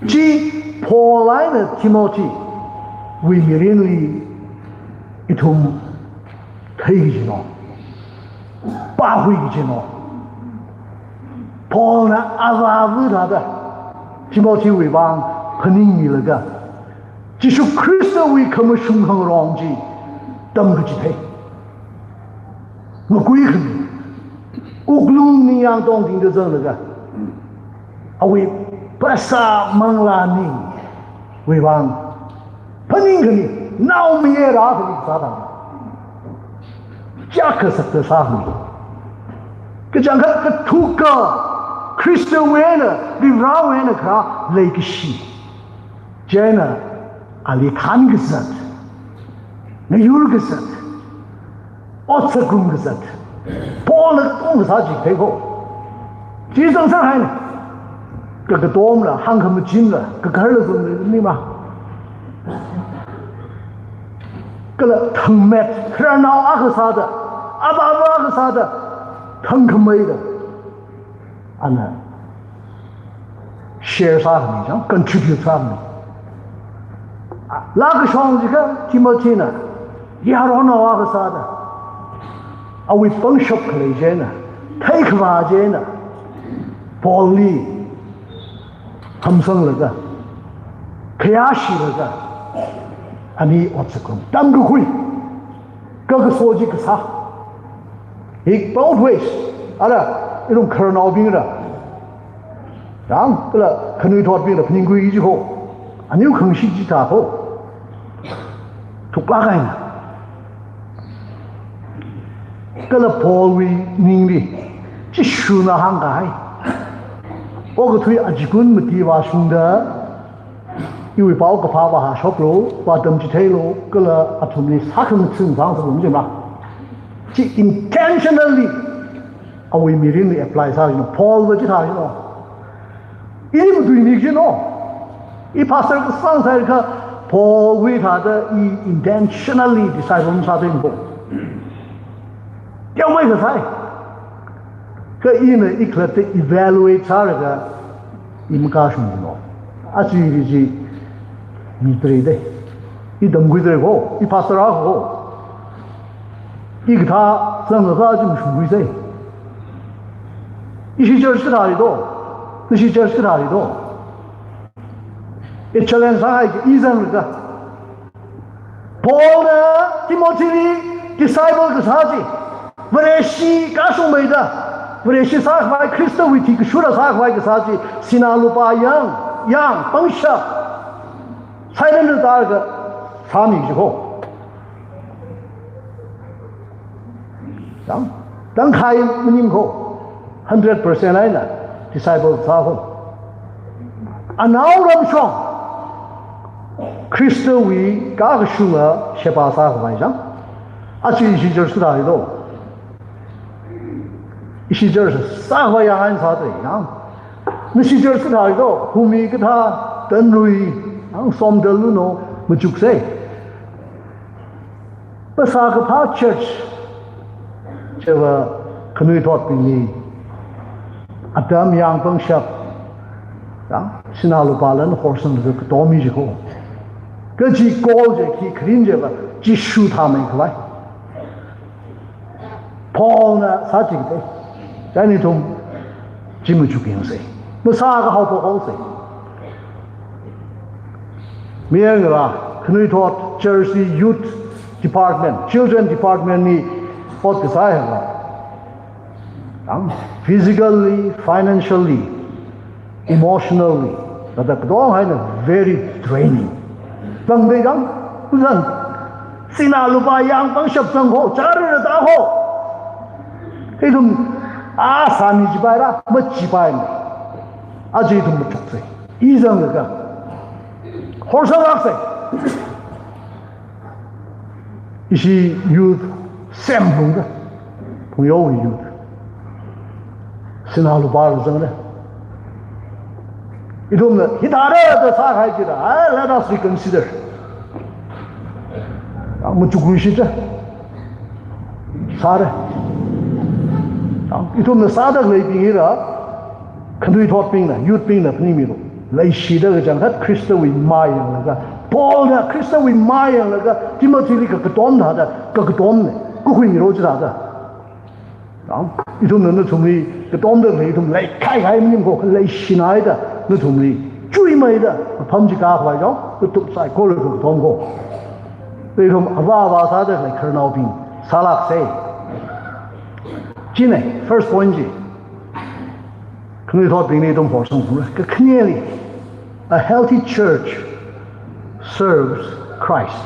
Chi Paul eina Timothy. Paulwui mirinli ithum theikajina, pāhuikajina. Paulna avāva thāda Timothy wui vang phaningmilaga, Jishu Khristawui khamashung khangarong chi tamkachithei, ngakuikhami, wuklung ningyāng tongtingda zanglaga, awui phasā manglā ningwui vang phaningkhami, naomayara khami sāda, chiyākha sakta sākhami. Kachangkhat kathuka Khristawui eina, Varivarāwui eina kharā leikashi, chieina ali thānkazat, ngayurkazat, otsak ngarumkazat, Paulna kong kasā chi theikho. Chi zangsāhaina. Kakatomla, hāngkhamachinla, kakharla zungnima, kala thangmet, khararnao akha sāda, avāva akha sāda, thangkhameida ana share sākhami chang, contribute sākhami. Laa kashong jiakha Timothyna yaronnao akha sāda, awui pangshap khalei chieina, theikhavā chieina, Paulli hamsanglaga, khayāshilaga, ani otsak ngarum tamkakhui, kakaso chi kasā. Hi both ways. Ara, ithum khararnaobingra, yang, kala khanuithotbingra phaningkhui jikho. Aniu khangashit chithākho. Thuklāk eina. Kala Paulwui ningli Jishuna hāngkahai, okathui achikun mati vāshungda, iwui paokaphā vāhāshoklu, vātamchitheilu, kala athumli sākhangatha sāngasaklu jimla. Chi intentionally awui mirinli apply sāshina, Paulva chithāshina. Ili matuimi kajina. I pastor kasāng sāhaiakha Paulwui thāda i intentionally disciple masātheimana. Teomeikha sāi. Kha ina ikhalatta evaluate sālaga i makashung jina. Aja ili chi mi tharei dei. I tamkhui thareikho, i pastor akhakho. I kathā zangakha chi mashungkhuisei. Ishi church kathāli do, nashi church kathāli do. I challenge sāhai, i zanglaga. Paulna Timothyli disciple kasā chi, Vareshi kashungmeida, Vareshi sākhavai, Khristawui thi kashura sākhavai kasā chi, sinā lupā yāng, yāng, pangshap, silent da tārga sāmi jikho. Tang, tangkhai maningkho, hundred percent eina disciple sākho. Anaoram shong Khristawui kakashunga sheba sākhavai chang. Aja ishi church kathāli do. Ishi church sākhavai yāng eina sāda yang. Nashi church kathāli do, Humi kathā, Tanrui, yang Somdal luno, machuksei. Phasā kaphā church, chiva khanuithotbingli atam, yāng, pangshap, yang, sinā lupāla horsanglaga katomi jikho. Kha chi call chi khi kharing chiva Jishu thāmeikhavai. Paulna sāchithei. Chieina ithum chi machukyangsei. Masākha haophok haosei. Mayarngarā, khanuithot, church li youth department, children department li ot kasā haiakha, physically, financially, emotionally, kata katong eina very draining. Zangdei zang, kuzang. Sinā lupā, yāng, pangshap zangkho, chara rātākho. Ithum, a sāmi jipaira, majipaimana. Aja ithum machuksei. I zanglaga horsang lāksei. Ishi youth semphungda, Phungyo youth. Sinā lupā rāzangda. Ithumna hithāda da sākahai jida, ai, let us reconsider. Yang machukkhuishi cha. Sāra. Yang ithumna sāda khaleibing hira, khanuithotbingna, youth bingna phaningmilu. Leishida kachangkhat Khristawui mā yanglaga, Paulna Khristawui mā yanglaga Timothyli kakatom thāda, kakatomna, kakhui niro chithāda. Ithumna nathumli katomda khalei ithum leikahai khavai maningko, khalei shinaida, nathumli chuimeida, mafam chi kākhavai jong, katuk saikora kakatom ko. Ithum avā avā sāda khalei khararnaobing sālāksa. China, first point chi. Khanuithotbingli ithum horsang phungra. Kakhaneli, a healthy church serves Christ.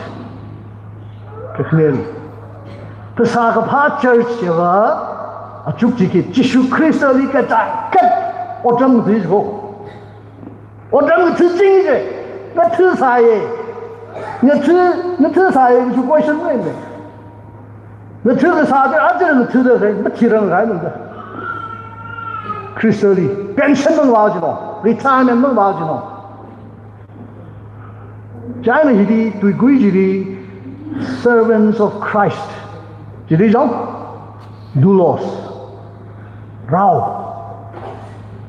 Kakhaneli. Phasā kaphā church chiva, achuk chiki, Jishu Khristali kachangkhat otram ngathā ko. Otram ngathā ching je, ngathā sāya. Ngathā, ngathā sāya, chu question mei mei. Ngathā kasā de, aja ngathā de, mathirang rai nung de. Khristali, pension mang vā jino, retirement mang vā jino. China hili, tuikui chili, servants of Christ. Chili jong, doulos. Rao.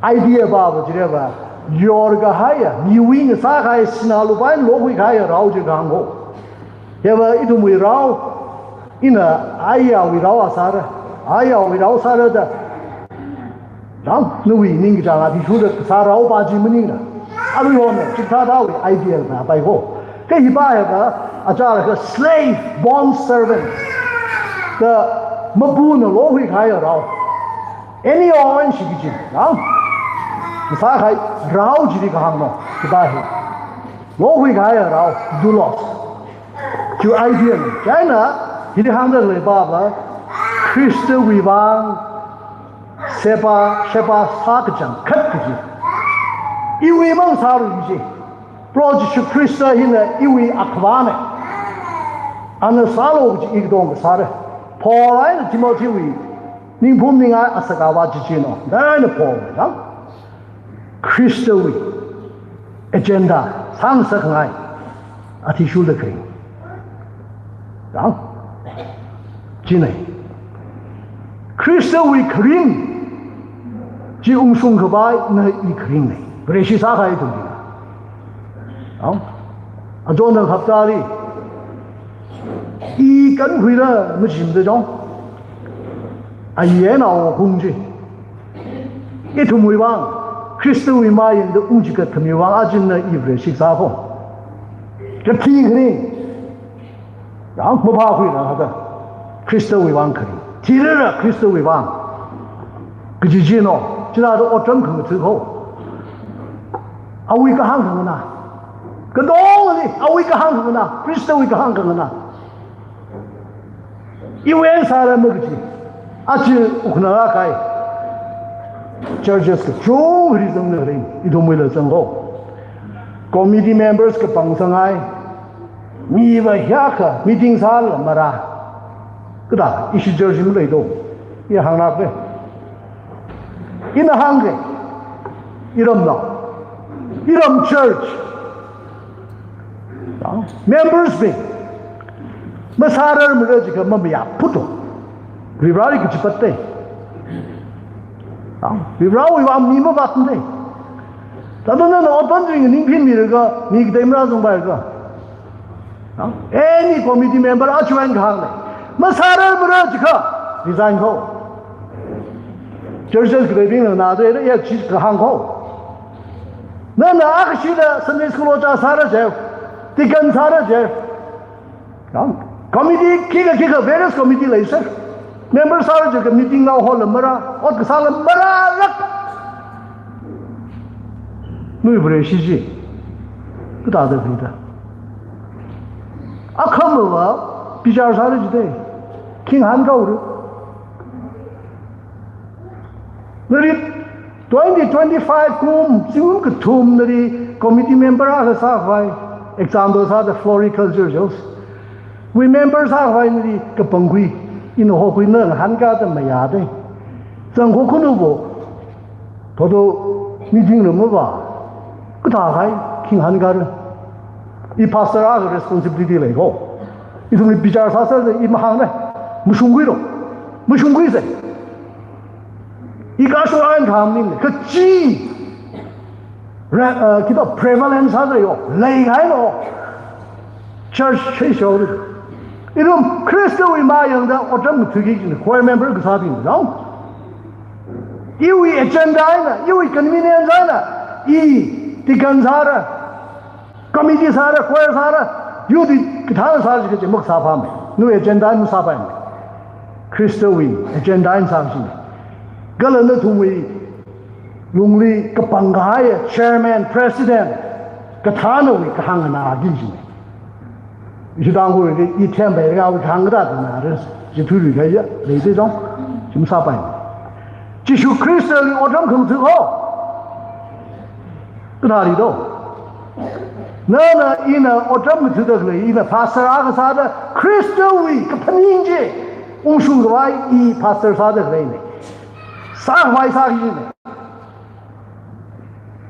Idea ba ba chili ba, yorkahaiya, miwui ngasākahai, sinā lupā eina lokhuikahaiya rao chi kahāng ko. Hiva ithumwui rao, ina ayawui rao a sāra, ayawui rao sāra da. Rao, nawui ningkachāng athishurda kasā rao pa chi maningna. Arui hon, chithāthāwui ideal na pai ko. Kha hi pa hiva, achālakha slave, bond servant. Da mapuna lokhuikahai rao. Anyhow and shiki chi, rao. Ngasākahai rao chili kahāng no, hi pa hi. Lokhuikahai rao, doulos. Chu idea na. China, hili hāngda lei pa ba, Khristawui vang, sheba, sheba sā kachangkhat kaji. Iwui mang sāra kaji. Proho Jishu Khrista hina iwui akhavana. Ana sālu kaji i katong kasāra. Paul eina Timothywui ningphum ningai asak avā chi chino. Dana Paul na. Khristawui agenda sāngasakngai athishurda kharing. Rao. China. Khristawui kharing chi ungshung khavai na i kharingna. Vareshi sākahai ithum china. Rao. Achon thang haptali. I kankhuira machimda jong. Ayi eina o hung chi. Ithumwui vang, Khristawui mā yangda ungchikat khami vang, achina i Vareshi sā ko. Kathi kharing. Rao maphākhuira hada. Khristawui vang kharing. Thirara Khristawui vang. Kaji chino, chithāda otram khangatha ko. Awui kahāng khanganā. Katongli, awui kahāng khanganā. Khristawui kahāng khanganā. Iwui eina sāra makaji. Aja ukna kai. Churches kachungkhali zangda lei. Ithumwuila zang ko. Committee members kapang sāngai. Miva hiyākha meeting sāla mara. Kathā, ishi church maleito. I hānglāka. Ina hāngka. Iramna. Iram church. Members bing masārarmara jiakha mamayā phuto. Varivarali kachipatta. Varivarawui vang mi mavātna. Thāda nana otpam ring ningphin miraga, mi katei marāzangpaika. Any committee member aja eina kahāngna. Masārarmara jiakha resign ko. Churches kateibingna nada ya chi kahāng ko. Nana akashida Sunday school ojā sāra je. Deacon sāra je. Committee khikha khikha various committee leisa. Member sāra jiakha meeting la hola mara, ot kasāla mara rak. Nawui Vareshi chi. Kathāda khuida. Akhamava bichar sāra jida. Khingahān kaora. Nali twenty twenty-five kum, zingkum kathum nali committee member akha sākhavai, example sāda floriculture joswui member sākhavai nali kapangkhui, ina hokhuina ngahānkāda mayāda. Zangkho khunubo, thodo meeting la mavā, kathākahai khingahān kaora. I pastor akha responsibility lei ko. Ithumli bichar sāsāda i mahāngna, mashungkhuilo, mashungkhuisa. I kashung eina kahāng maningla, kachi, re-, uh, khito prevalence sāda yo, leikahailo. Church shei shao. Ithum Khristawui mayangda otram ngathaki kajina, choir member kasābing, no? Iwui agenda eina, iwui convenience eina, i deacon sāra, committee sāra, choir sāra, youth kathā sāra kaji makasāpamei. Nawui agenda eina masāpaimei. Khristawui agenda eina sākajina. Kala nathumwui lungli kapangkahai chairman, president, kathānawui kahāng nganāki kajina. Ishi Tangkhulli i thempai rākahai kahāng kathāda nganāra, chithuiluikahaiya, leida zong, chi masāpaimei. Jishu Khristali otram khangatha kho. Kathāli do? Nana ina otram ngathada khalei, ina pastor akha sāda Khristawui kaphaning chi ungshung khavai i pastor sāda khaleina. Sākhavai sāki kajina.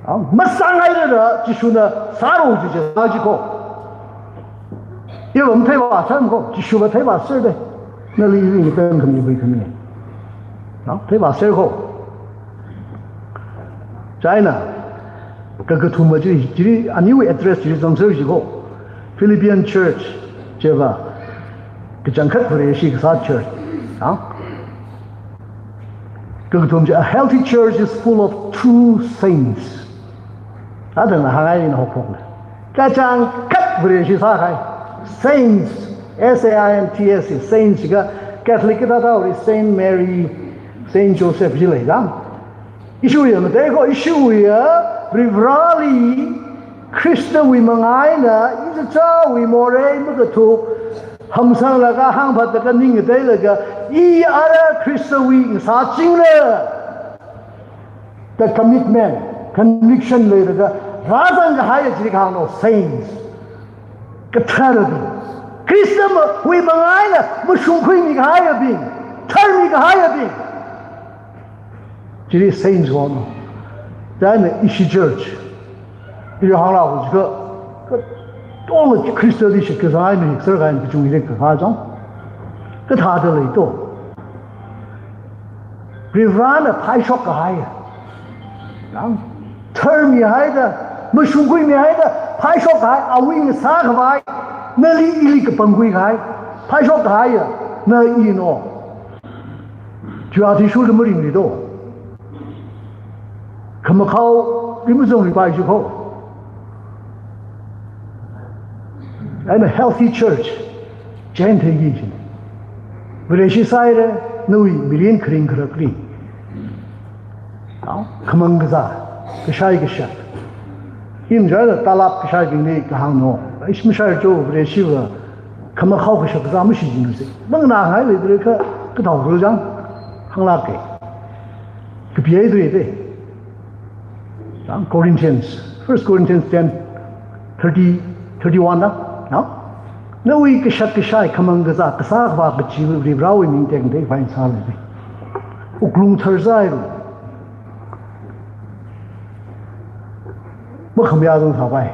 Ah, masāngairara Jishuna sāro kaji chi sāki kho. Iva matheivāsang kho, Jishuva theivāserda. Nali ili ni pen khami bai khami. Ah, theivāser kho. China, kakathuma chi, chili aniwui address chi zangser chi kho. Philippian church, chiva, kachangkhat Vareshi kasā church. Ah? Kakathum chi, "A healthy church is full of true saints." Adang na hāngngai ni hokhokna. Kachangkhat Vareshi sākahai. Saints, S A I N T S, saints ka Catholic kathāda ori Saint Mary, Saint Joseph ji leidang. Ishiwui ya matei kho, ishiwui ya Varivarali Khristawui manga eina, ichichāwui morei makathuk, hamsanglaga, hāngphatlaga, ning ngateilaga, i ara Khristawui ngasāchingna. The commitment, conviction leilaga, rāzangkahaiya chili kahāngna, saints. Katharabing. Khristawui manga eina mashungkhuimi kahaiyabing. Tharmi kahaiyabing. Chili saints kho no. China ishi church. Ili hānglāk kaji kha, katongla Khristali shitkasang eina hikser kahai kachungkha leikha zong. Kathāda lei to. Varivarana phaishok kahai. Nang tharmihaida, mashungkhuimihaida, phaishok kahai, awui ngasā khavai, nali ili kapangkhui kahai, phaishok kahaiya, na i no. Chiwui athishurda maringli do. Khamakhao rimazong ripai chi kho. And a healthy church, chān theiki kajina. Vareshi sāhaira, nawui mirin kharing kharakli. Nao, khamang kazā, kashai kashak. Ina chāda talab kashaibingli kahāng no. Ishi mashai cho, Vareshiva, khamakhao kashak kazā mashi jinu se. Manganāngai leidalei kha, kathao ru jang, hānglāka. Kapihaidalei te. Chang Corinthians, First Corinthians ten, thirty, thirty-one na, no? Nawui kashak kashai khamang kazā, kasā khavā kachi Varivarawui ming tekmatei khavai sālei. Wuklung tharzai lu. Makhamayā zong sāpai.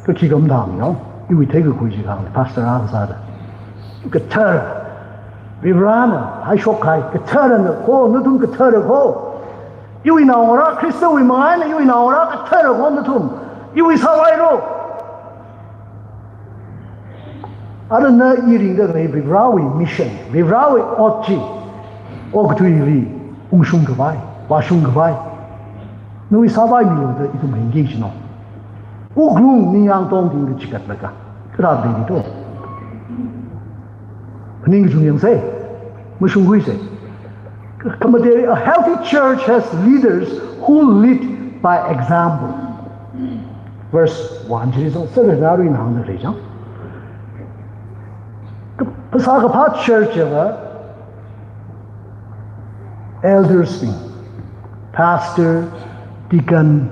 Kha khikha mathāmei, no? Iwui theikakhui chi kahāng, pastor akha sāda. Kathar. Varivarana, haishok kahai, katharana kho, nathum kathara kho. Iwui naongarā, Khristawui manga eina iwui naongarā kathara kho nathum. Iwui sāvai ro. Ara na i ringda khalei Varivarawui mission, Varivarawui ot chi, okathuili ungshung khavai, vāshung khavai. Nawui sāvai milu da ithum ringki kajina. Wuklung ningyāng tongting kachigatlaga, kathāda leili to. Phaning kachung yangsa, mashungkhuisa. Khamateli, a healthy church has leaders who lead by example. Verse one chili zong, sāda ngarui nang na rei chang. Ka-, phasā kaphā church va, elders bing, pastor, deacon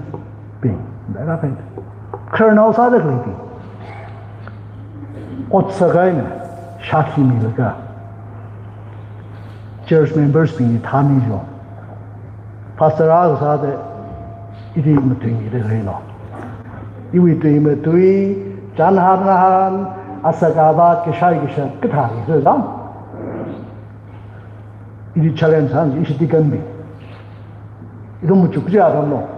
bing, khararnao sāda khaleibing. Otsak eina shākhuimilaga, church members bingli thāmi jo. Pastor akha sāda ili matuimida khalei no. Iwui tui matui, chānhan ngahān, asak avat, kashai kashak, kathā hi zang. Ili challenge sāng, ishi deacon bing. Ithum machuk chi atam no.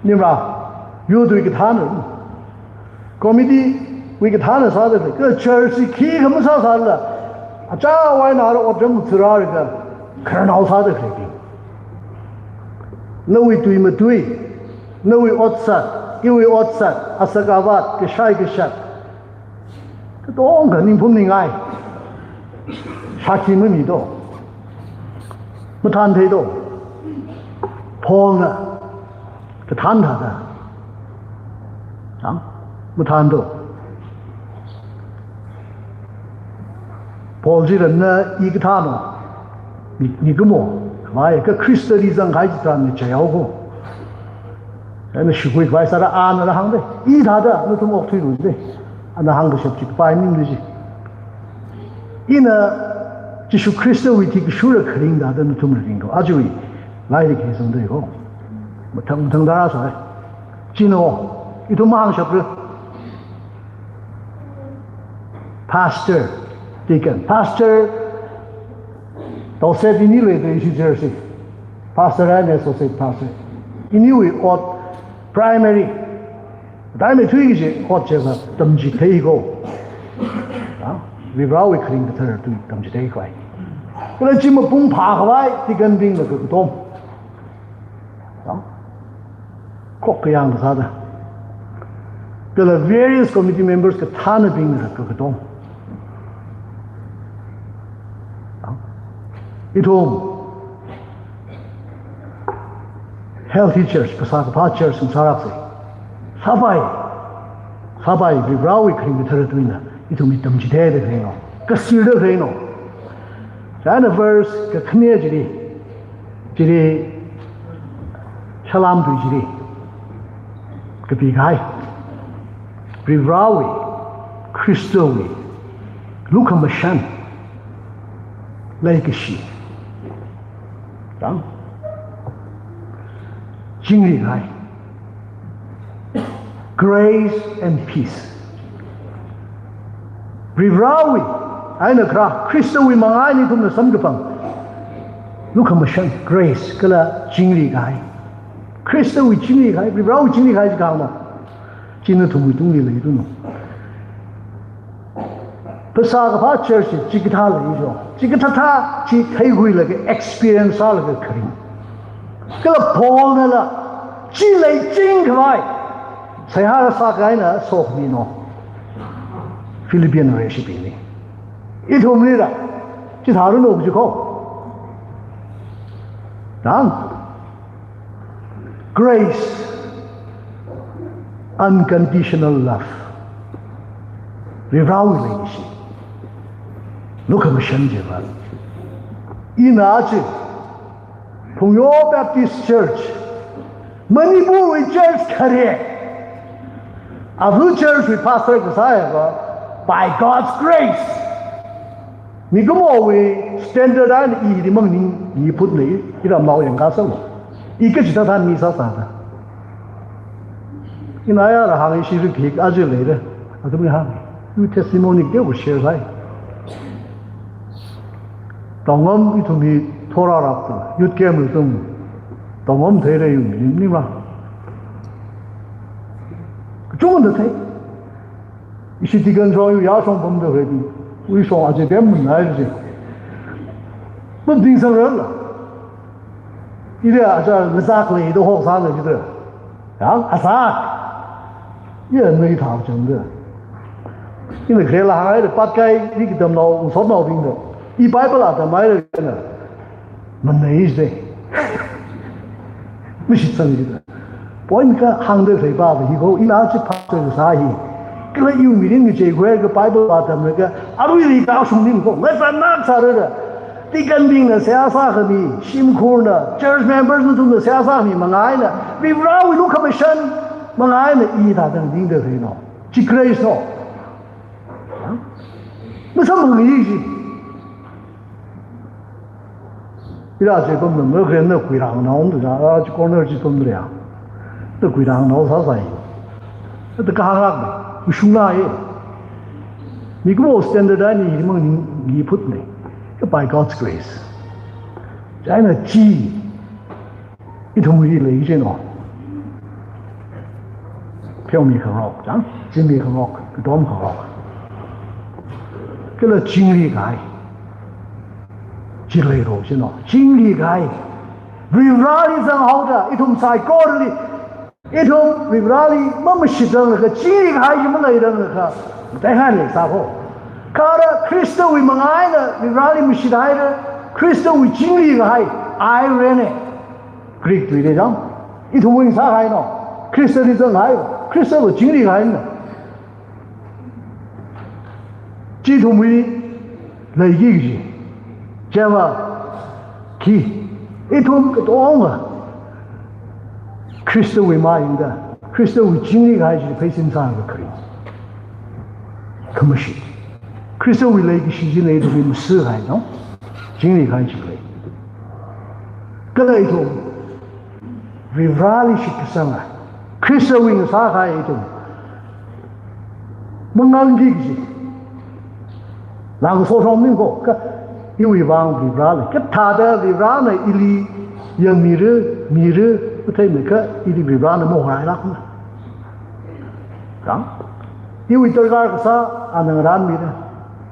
Nimra, yur tui kathāna. Committee wui kathāna sāda khalei, kha church chi khikha masāsālala, achāwui eina ara otram tharālaga, khararnao sāda khaleibing. Nawui tui matui, nawui otsat, iwui otsat, asak avat, kashai kashat, katonga ningphum ningai. Shākhi mami do. Mathānthei do. Paulna kathān thāda. Chang? Mathān do. Paul chila na i kathāno. Mi, mikumo. Khavai, kha Khristali zangkahai chitharan ngachei haoko. Ana shukhui khavai sāda ana hāngda. I thāda, nathum okthuilu da. Ana hāngkashap chi kapai maningda chi. Ina Jishu Khristawui thikashura kharing thāda nathumla ringko. Ajawui lairik hi zangda ko. Mathang, mathang tharā sāi. Chieina, ithum mahāngshapra. Pastor, deacon. Pastor, tao set ini leida ishi church chi. Pastor and associate pastor. Iniwui ot primary. Primary thui kaji ot chiva tamchithei ko. Ha? Varivarāwui kharing kathar tui tamchithei khavai. Kala chi mapung phākhavai, deaconbingla kakatom. Kok kayāng sāda. Kala various committee members kathānabingla kakatom. Ithum healthy church, phasā kaphā church sāngasakrāsa. Sāpai, sāpai, Varivarāwui kharing kathar tuina, ithum hi tamchitheida khaleino, kasirda khaleino. Chieina verse kakhane chili, chili, Salam tui chili kapikahai. Varivarāwui, Khristawui lukhamashan, leikashi, chang, chingri kahai. Grace and peace. Varivarāwui eina kharā, Khristawui manga eina ithumna samkaphang lukhamashan, grace, kala chingri kahai. Khristawui chingri kahai, Varivarāwui chingri kahai chi kahāngna. Chi nathumwui tungli leithuno. Phasā kaphā church chi chikathā leijo. Chikathā thā chi theikhuilaga experience sālaga kharing. Kala Paulnala chi leiching khavai seihā sākahai eina sokhami no. Philippian vareshi pini. Ithumlila chithāruno kaji ko. Dang. Grace, unconditional love. Varivarāwui leikashi, lukhamashan chiva. Ina chi, Phungyo Baptist Church, Manipurwui church khare. Avu church wui pastor kasā hiva, by God's grace. Mikumowui standard eina ili mangning, i phut nei, ira mau yang kasā lo. I kachithā thān mi sāsāda. Ina yara hāng ishi rik hik aja leira. Athumli hāng. Iwui testimony keu share sāi. Tongam ithum hi thora rap tu. Youth camp ithum. Tongam theira iwui mirin nima. Chungda thei. Ishi deacon shong yu yāshong pamda ready. Wui shong aja dem mun nai ji. Pamting sangrala. Ida aja ngazak leida hoksāna jida. Ya, azak. Ya, nui thao changda. Ina grela hāngaida patkai, ri kidamnao, usotnaobingda. I Bible atam haira na. Manei jide. Mashitsang jida. Point kahāngda khaleiva hi ko, ina chi pastor kasā hi. Kala iwui mirin ngachei khuilaga Bible vātamlaga, aruili kashung ning ko, ngazannak sāra. Deaconbingna seihā sākhami, shimkhurna, church members nathumna seihā sākhami manga eina, Varivarāwui lukhamashan manga eina i thāda ningda khaleino. Chi grace no. Masamphang yi ji. Ira chi pamna, ma kren na kuirang na om da, a chi corner chi pamda ya. Da kuirang na sāsai. Da kahāng lak na, kushung na ye. Mikumo standard eina hi mang ni, ni phut ne. Ka by God's grace. Chieina chi, ithumwui lei chino. Pheomi khangarok, chang? Zimi khangarok. dom kha. Kala chingri kahai. Chingri ro sino. Chingri kahai. Varivarali zanghaoda, ithum saikorali. Ithum Varivarali mamashitranglakha, chingri kahai chi maleitranglakha, dai han le sa ko. Kha ara Khristawui manga eina Varivarali mashit haira, Khristawui chingri kahai, ai rene. Greek tuili dang. Ithumwui sāhaina. Khristali zanghai. Khristawui chingri kahaina. Chi ithumwui leiki kaji. Chiva khi ithum katonga Khristawui mayangda, Khristawui chingri kahai chi pheisin sākakhui. Khamashit. Khristawui leikashi china ithumli masi kahai, no? Chingri kahai chi lei. Kala ithum Varivarali shitkasanga. Khristawui ngasā kahai ithum mangangki kaji. Langso shong ning ko, kha iwui vang Varivarali. Kathāda Varivarana ili yangmira, mira, kathei me kha ili Varivarana mahorailakna. Kha iwui darkar kasā ana ngaranmira.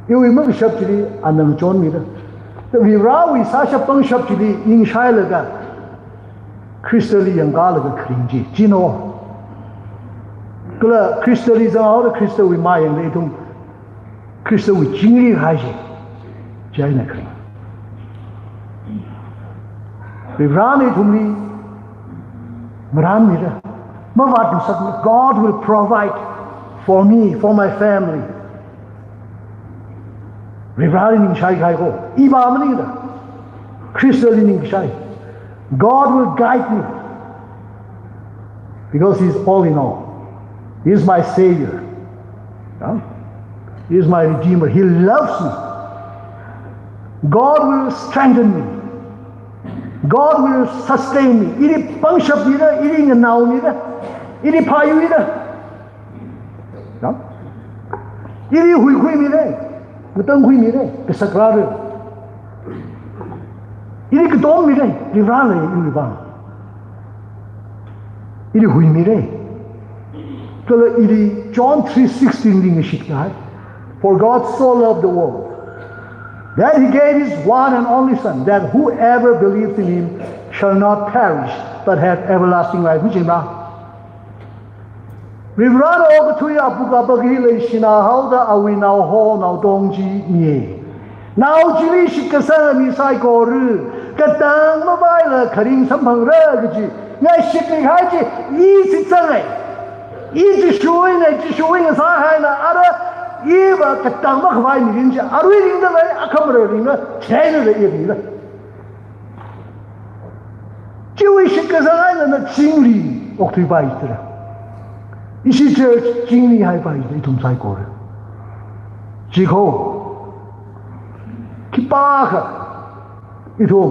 Iwui makashap chili ana ngachonmira. Varivarawui sāshap pangshap chili ningshailaga Khristali yangkalaga kharing chi, chino. Kala Khristali zanghaoda Khristawui mayangda ithum Khristawui chingri kahai chi, chieina kharing. Varivarana ithumli ngaranmira. Mavātngasakna, God will provide for me, for my family. Varivarali ningshai kahai ko, iva maningda. Khristali ningshai. God will guide me. Because He is all in all. He is my Savior. Huh? He is my Redeemer. He loves me. God will strengthen me. God will sustain me. Ili pangshapmira, ili nganaomira, ili phāyuira. No? Ili huikhuimira, ngatangkhuimira, kasakrara. Ili katommira, Varivarana iwui vang. Ili huimira. Kala ili John three sixteen li ngashitkahai. For God so loved the world that He gave His one and only Son, that whoever believes in Him shall not perish but have everlasting life. Which is Varivarana okathui apuk apaki leishina haoda awui nao ho naotong chi miya. Nao chili shitkasanga mi saikora katang mavaila kharing samphangra kaji ngashitmi kahai chi, i shitsanga. I Jishuwui eina, Jishuwui ngasāhaina, ara iva katang makhavai mirin chi, arui ringda lei, akhama ringda, chieina lei i ringda. Chiwui shitkasang eina na chingri okthuipai jira. Ishi church chingri haipai jira ithum saikora. Chiko, khipākha ithum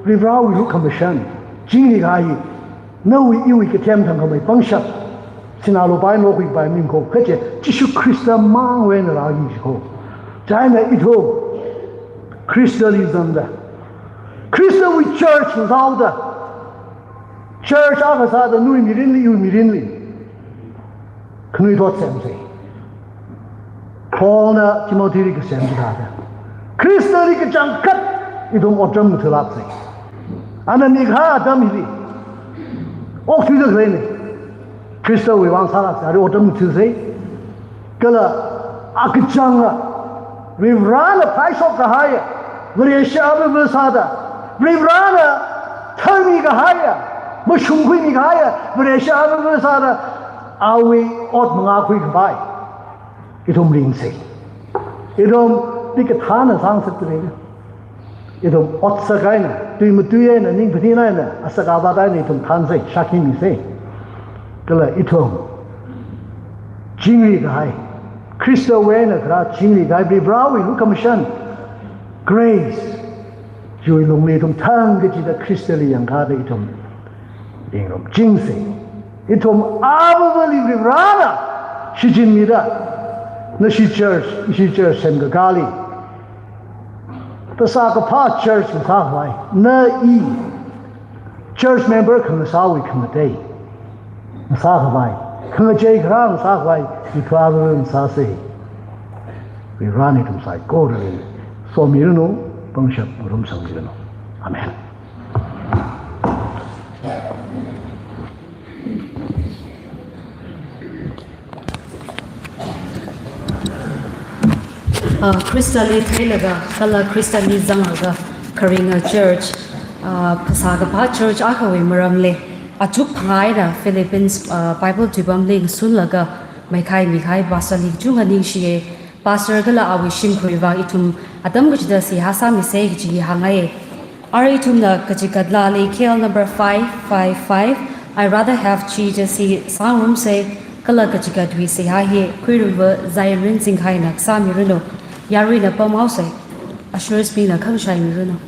Varivarawui lukhamashan, chingri kahai, nawui iwui kathem thangkhamei pangshap, sinā lopai nokhuipai ming ko, kaje Jishu Khrista mangwui eina rāki jiko. Chieina ithum Khristali zangda, Khristawui church ngasaoda, church akha sāda nawui mirinli, iwui mirinli khanuithot semsei. Paulna Timothyli kasem chithāda, Khristali kachangkhat ithum otram ngathālāksei. Ana mikahai atam hili okthuida khaleina. Khristawui vang sālāksei, arui otram ngathāsei. Kala akachanga, Varivarana phaishok kahaiya, Vareshi avāva sāda, Varivarana tharmi kahaiya, mashungkhuimi kahaiya, Vareshi avāva sāda, awui ot mangākhui kapai ithum ringsei. Ithumli kathāna sāngasakta leina. Ithum otsak eina, tui matui eina, ning phaning eina, asak avāt eina ithum thansei, shākhi misei. Kala ithum chingri kahai, Khristawui eina kharā chingri kahai, Varivarawui lukhamashan, grace, chiwui lungli ithum thang kachida Khristali yangkāda ithum yangrum chingsei. Ithum avāvali Varivarana shichinmida, nashi church, ishi church semkakāli phasā kaphā church ngasākhavai, na i church member khangasāwui khangatei ngasākhavai, khangachei kharā ngasākhavai Varivarāna sāsa. Varivarāna ithum saikorali somiranu, pangshap ngarumsangmiranu. Amen. Ah, Khristali theilaga, kala Khristali zanglaga, kharinga church, ah, phasā kaphā church akhawui maramli, achuk phangā eina Philippines, ah, Bible tuipamli ngasunlaga, meikhai mikahai pastor li kachungkha ningshiya. Pastor kala awui shimkhurwui vang ithum atam kachida seihā sāmisa kaji hāngngai. Arui ithumna kachikat laali K L number five five five, I Rather Have Jesus hi sāngarumsa, kala kachikatwui seihā hi Khuirumva Zion Rinzingkhaina sāmiranu. Yaruina pamhaosa. Ushers bingna khangashai miranu.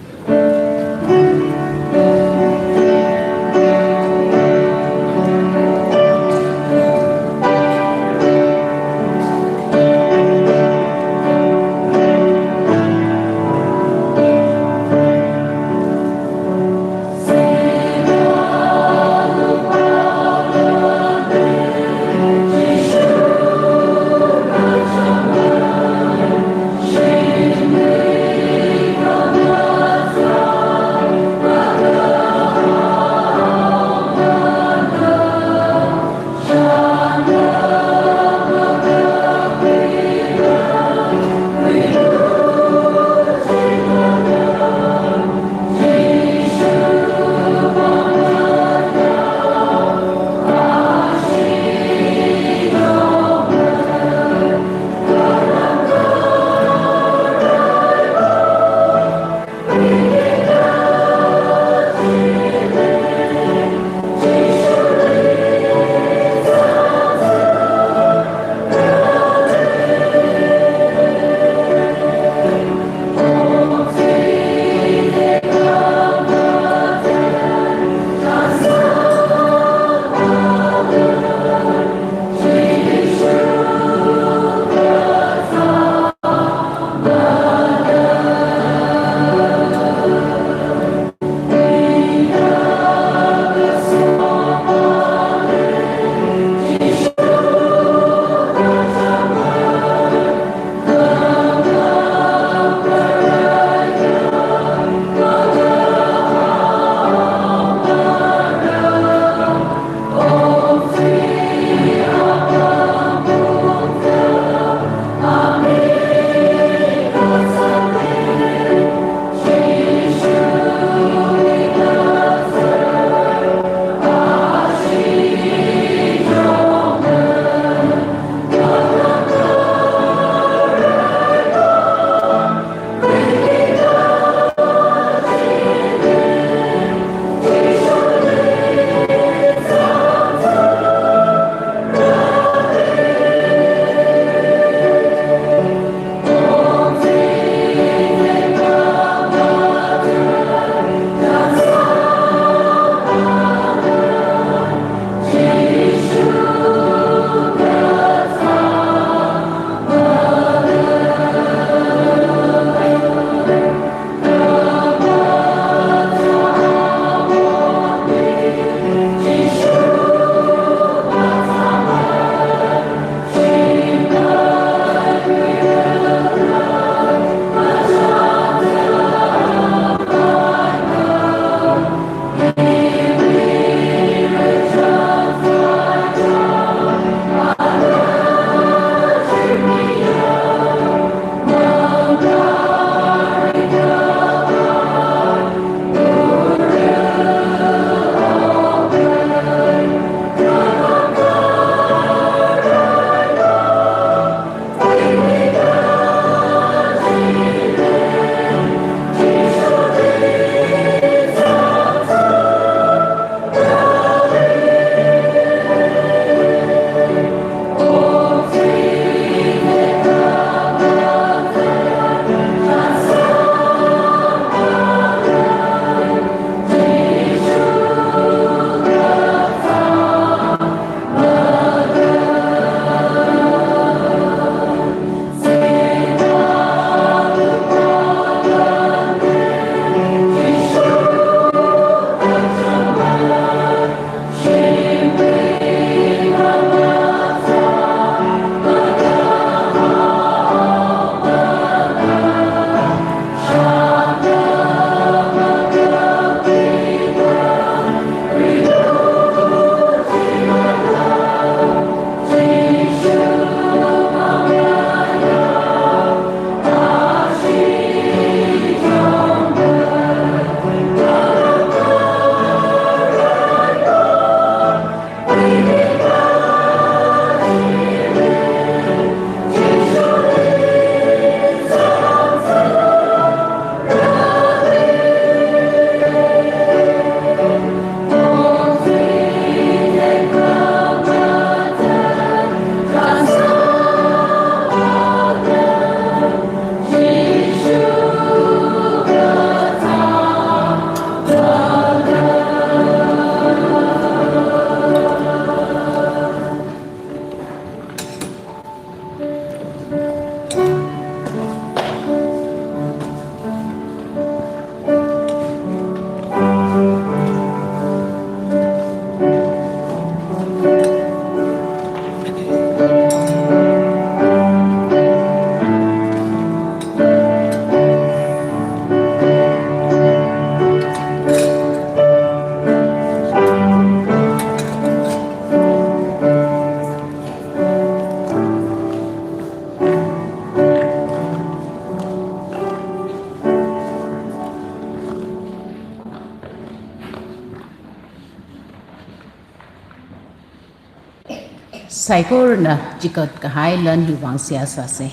Saikorana chikat kahai lan hiwui vang seihā sāsa.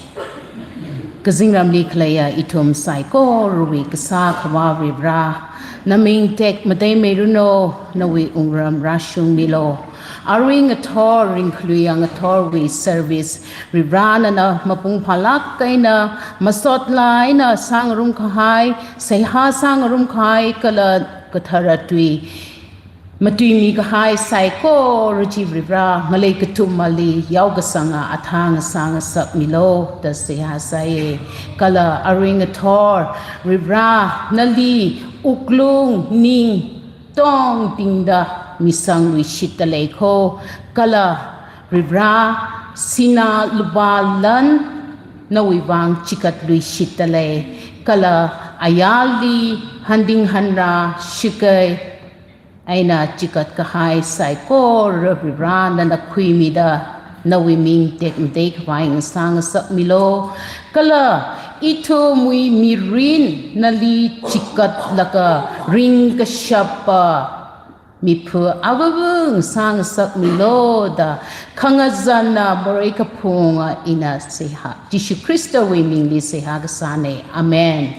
Kazingramli khaleiya ithum saikorawui Kasā Akhava Varivara, naming tekmatei miranu, nawui wungram rāshungmilu. Arui ngathor, ringkhaluiya ngathorwui service, Varivara nana mapung phālāk eina, masot laa eina sāngarum kahai, seihā sāngarum kahai, kala kathara tui matuimi kahai saikora chi Varivara, ngalei kathumali yaokasanga athang sāngasakmilu da seihā sāya. Kala arui ngathor, Varivara nali wuklung ning tongtingda misangluishitda lei kho. Kala Varivara sinā lupā lan nawui vang chikatluishitda lei. Kala ayarli handing hanra shakei eina chikat kahai saikora Varivara nana khuimida, nawui ming tekmatei khavai ngasāngasakmilu. Kala ithumwui mirin nali chikatlaga ringkashapa miphu avāva ngasāngasakmilu da khangazanna morei kaphunga ina seihā, Jishu Khristawui mingli seihā kasāna. Amen.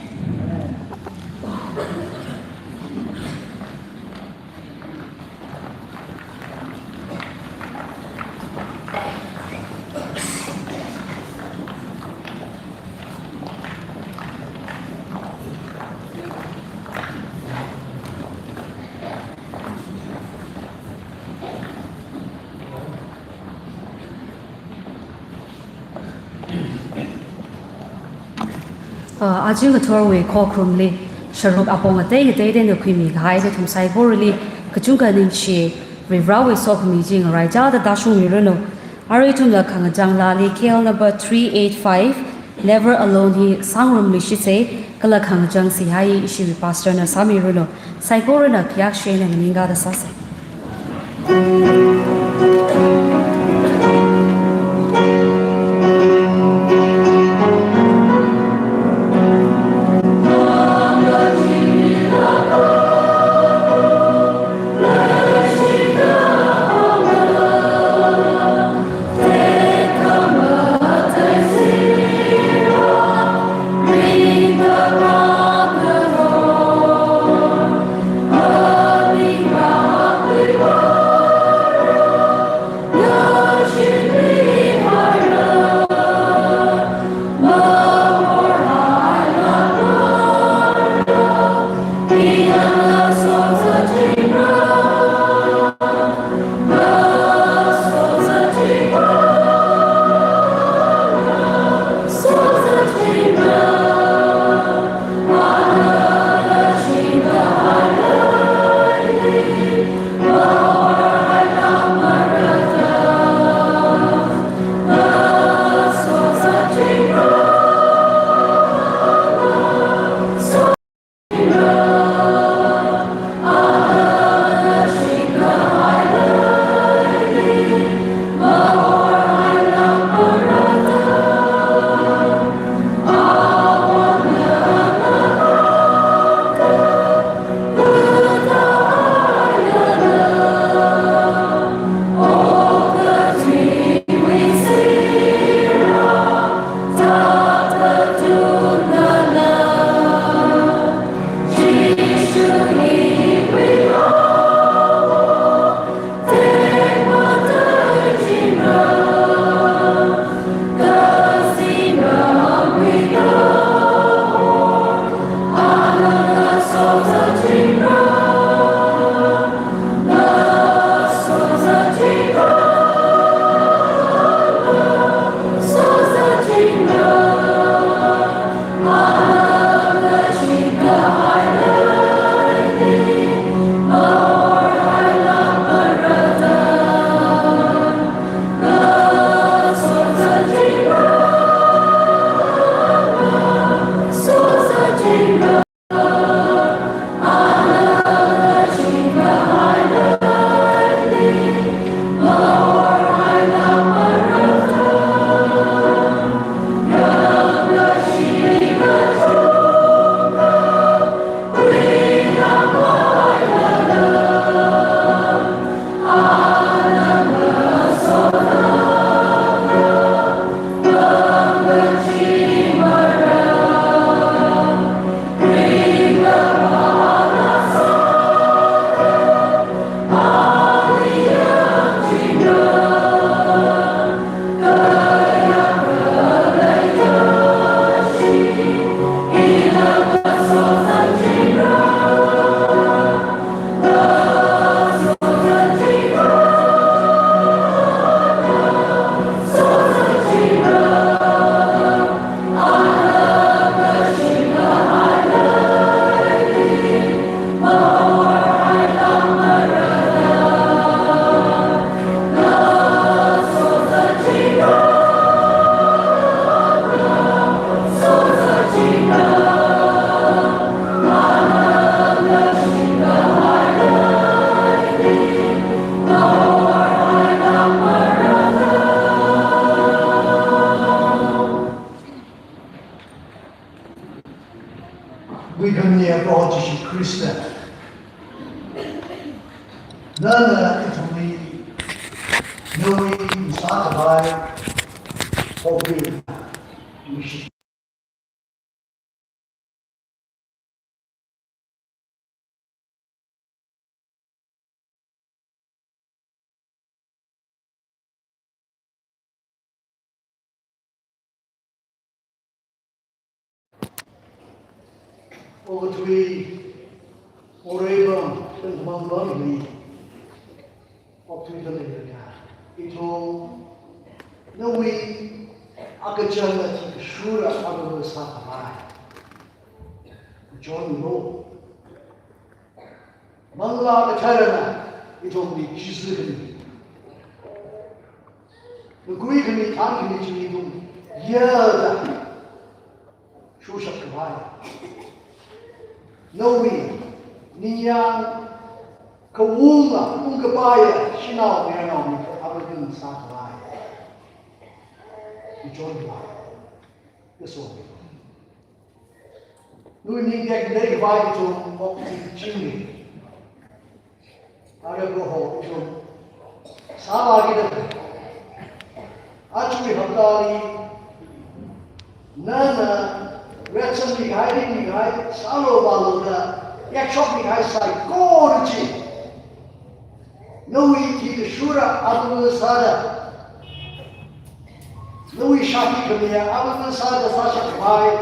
Ah, aja ngathorwui khokharumli sharuk apong atei atei eina khuimi kahai ithum saikorali kachungkha ningshi, Varivarawui sokhami chi ngaraichāda tāshungmiranu. Arui ithumla khangachang laali K L number three eight five, Never Alone hi sāngarumluishitsa, kala khangachang seihā hi ishiwui pastor na sāmiranu. Saikorana khayākshi eina nganingda sāsa. Nguikhamiya Proho Jishu Khrista, nana ithumli nawui sākhavai hokhuiya. Okathui, oreiva, tangkhamang vangli okthuida leilakha, ithum nawui akachang athishurda ava sākhavai chonmilu. Manglā Katharana ithumli chizi khami, ngakuikhami, thānkhami chi ithum yāda shurshap khavai, nawui ningyāng khaunga ungkapaiya shanao mayarnaobing ava sākhavai, chonmilu. Kaso, nawui ming tekhameikhavai ithum okathui chingri. Ara Proho, ithum sāvāki da, aja haptali nana reitsanmikahai, ringmikahai, sālu vālu da yakshokmikahai saikora chi, nawui athishurda ava sāda, nawui shākhi khamiya ava sāda sāshap khavai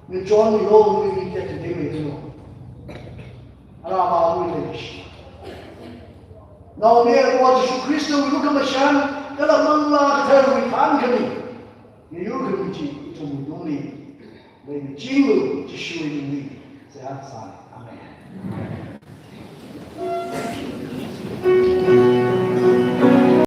ngachonmilu, nawui ming tekhameimeilu. Ara Avāwui leikashi, Naomayara Jishu Khristawui lukhamashan, kala Manglā Katharawui thānkhami, ngayurkhami chi ithumwui lungli leimichinglu, Jishuwui mingli seihā sāi. Amen.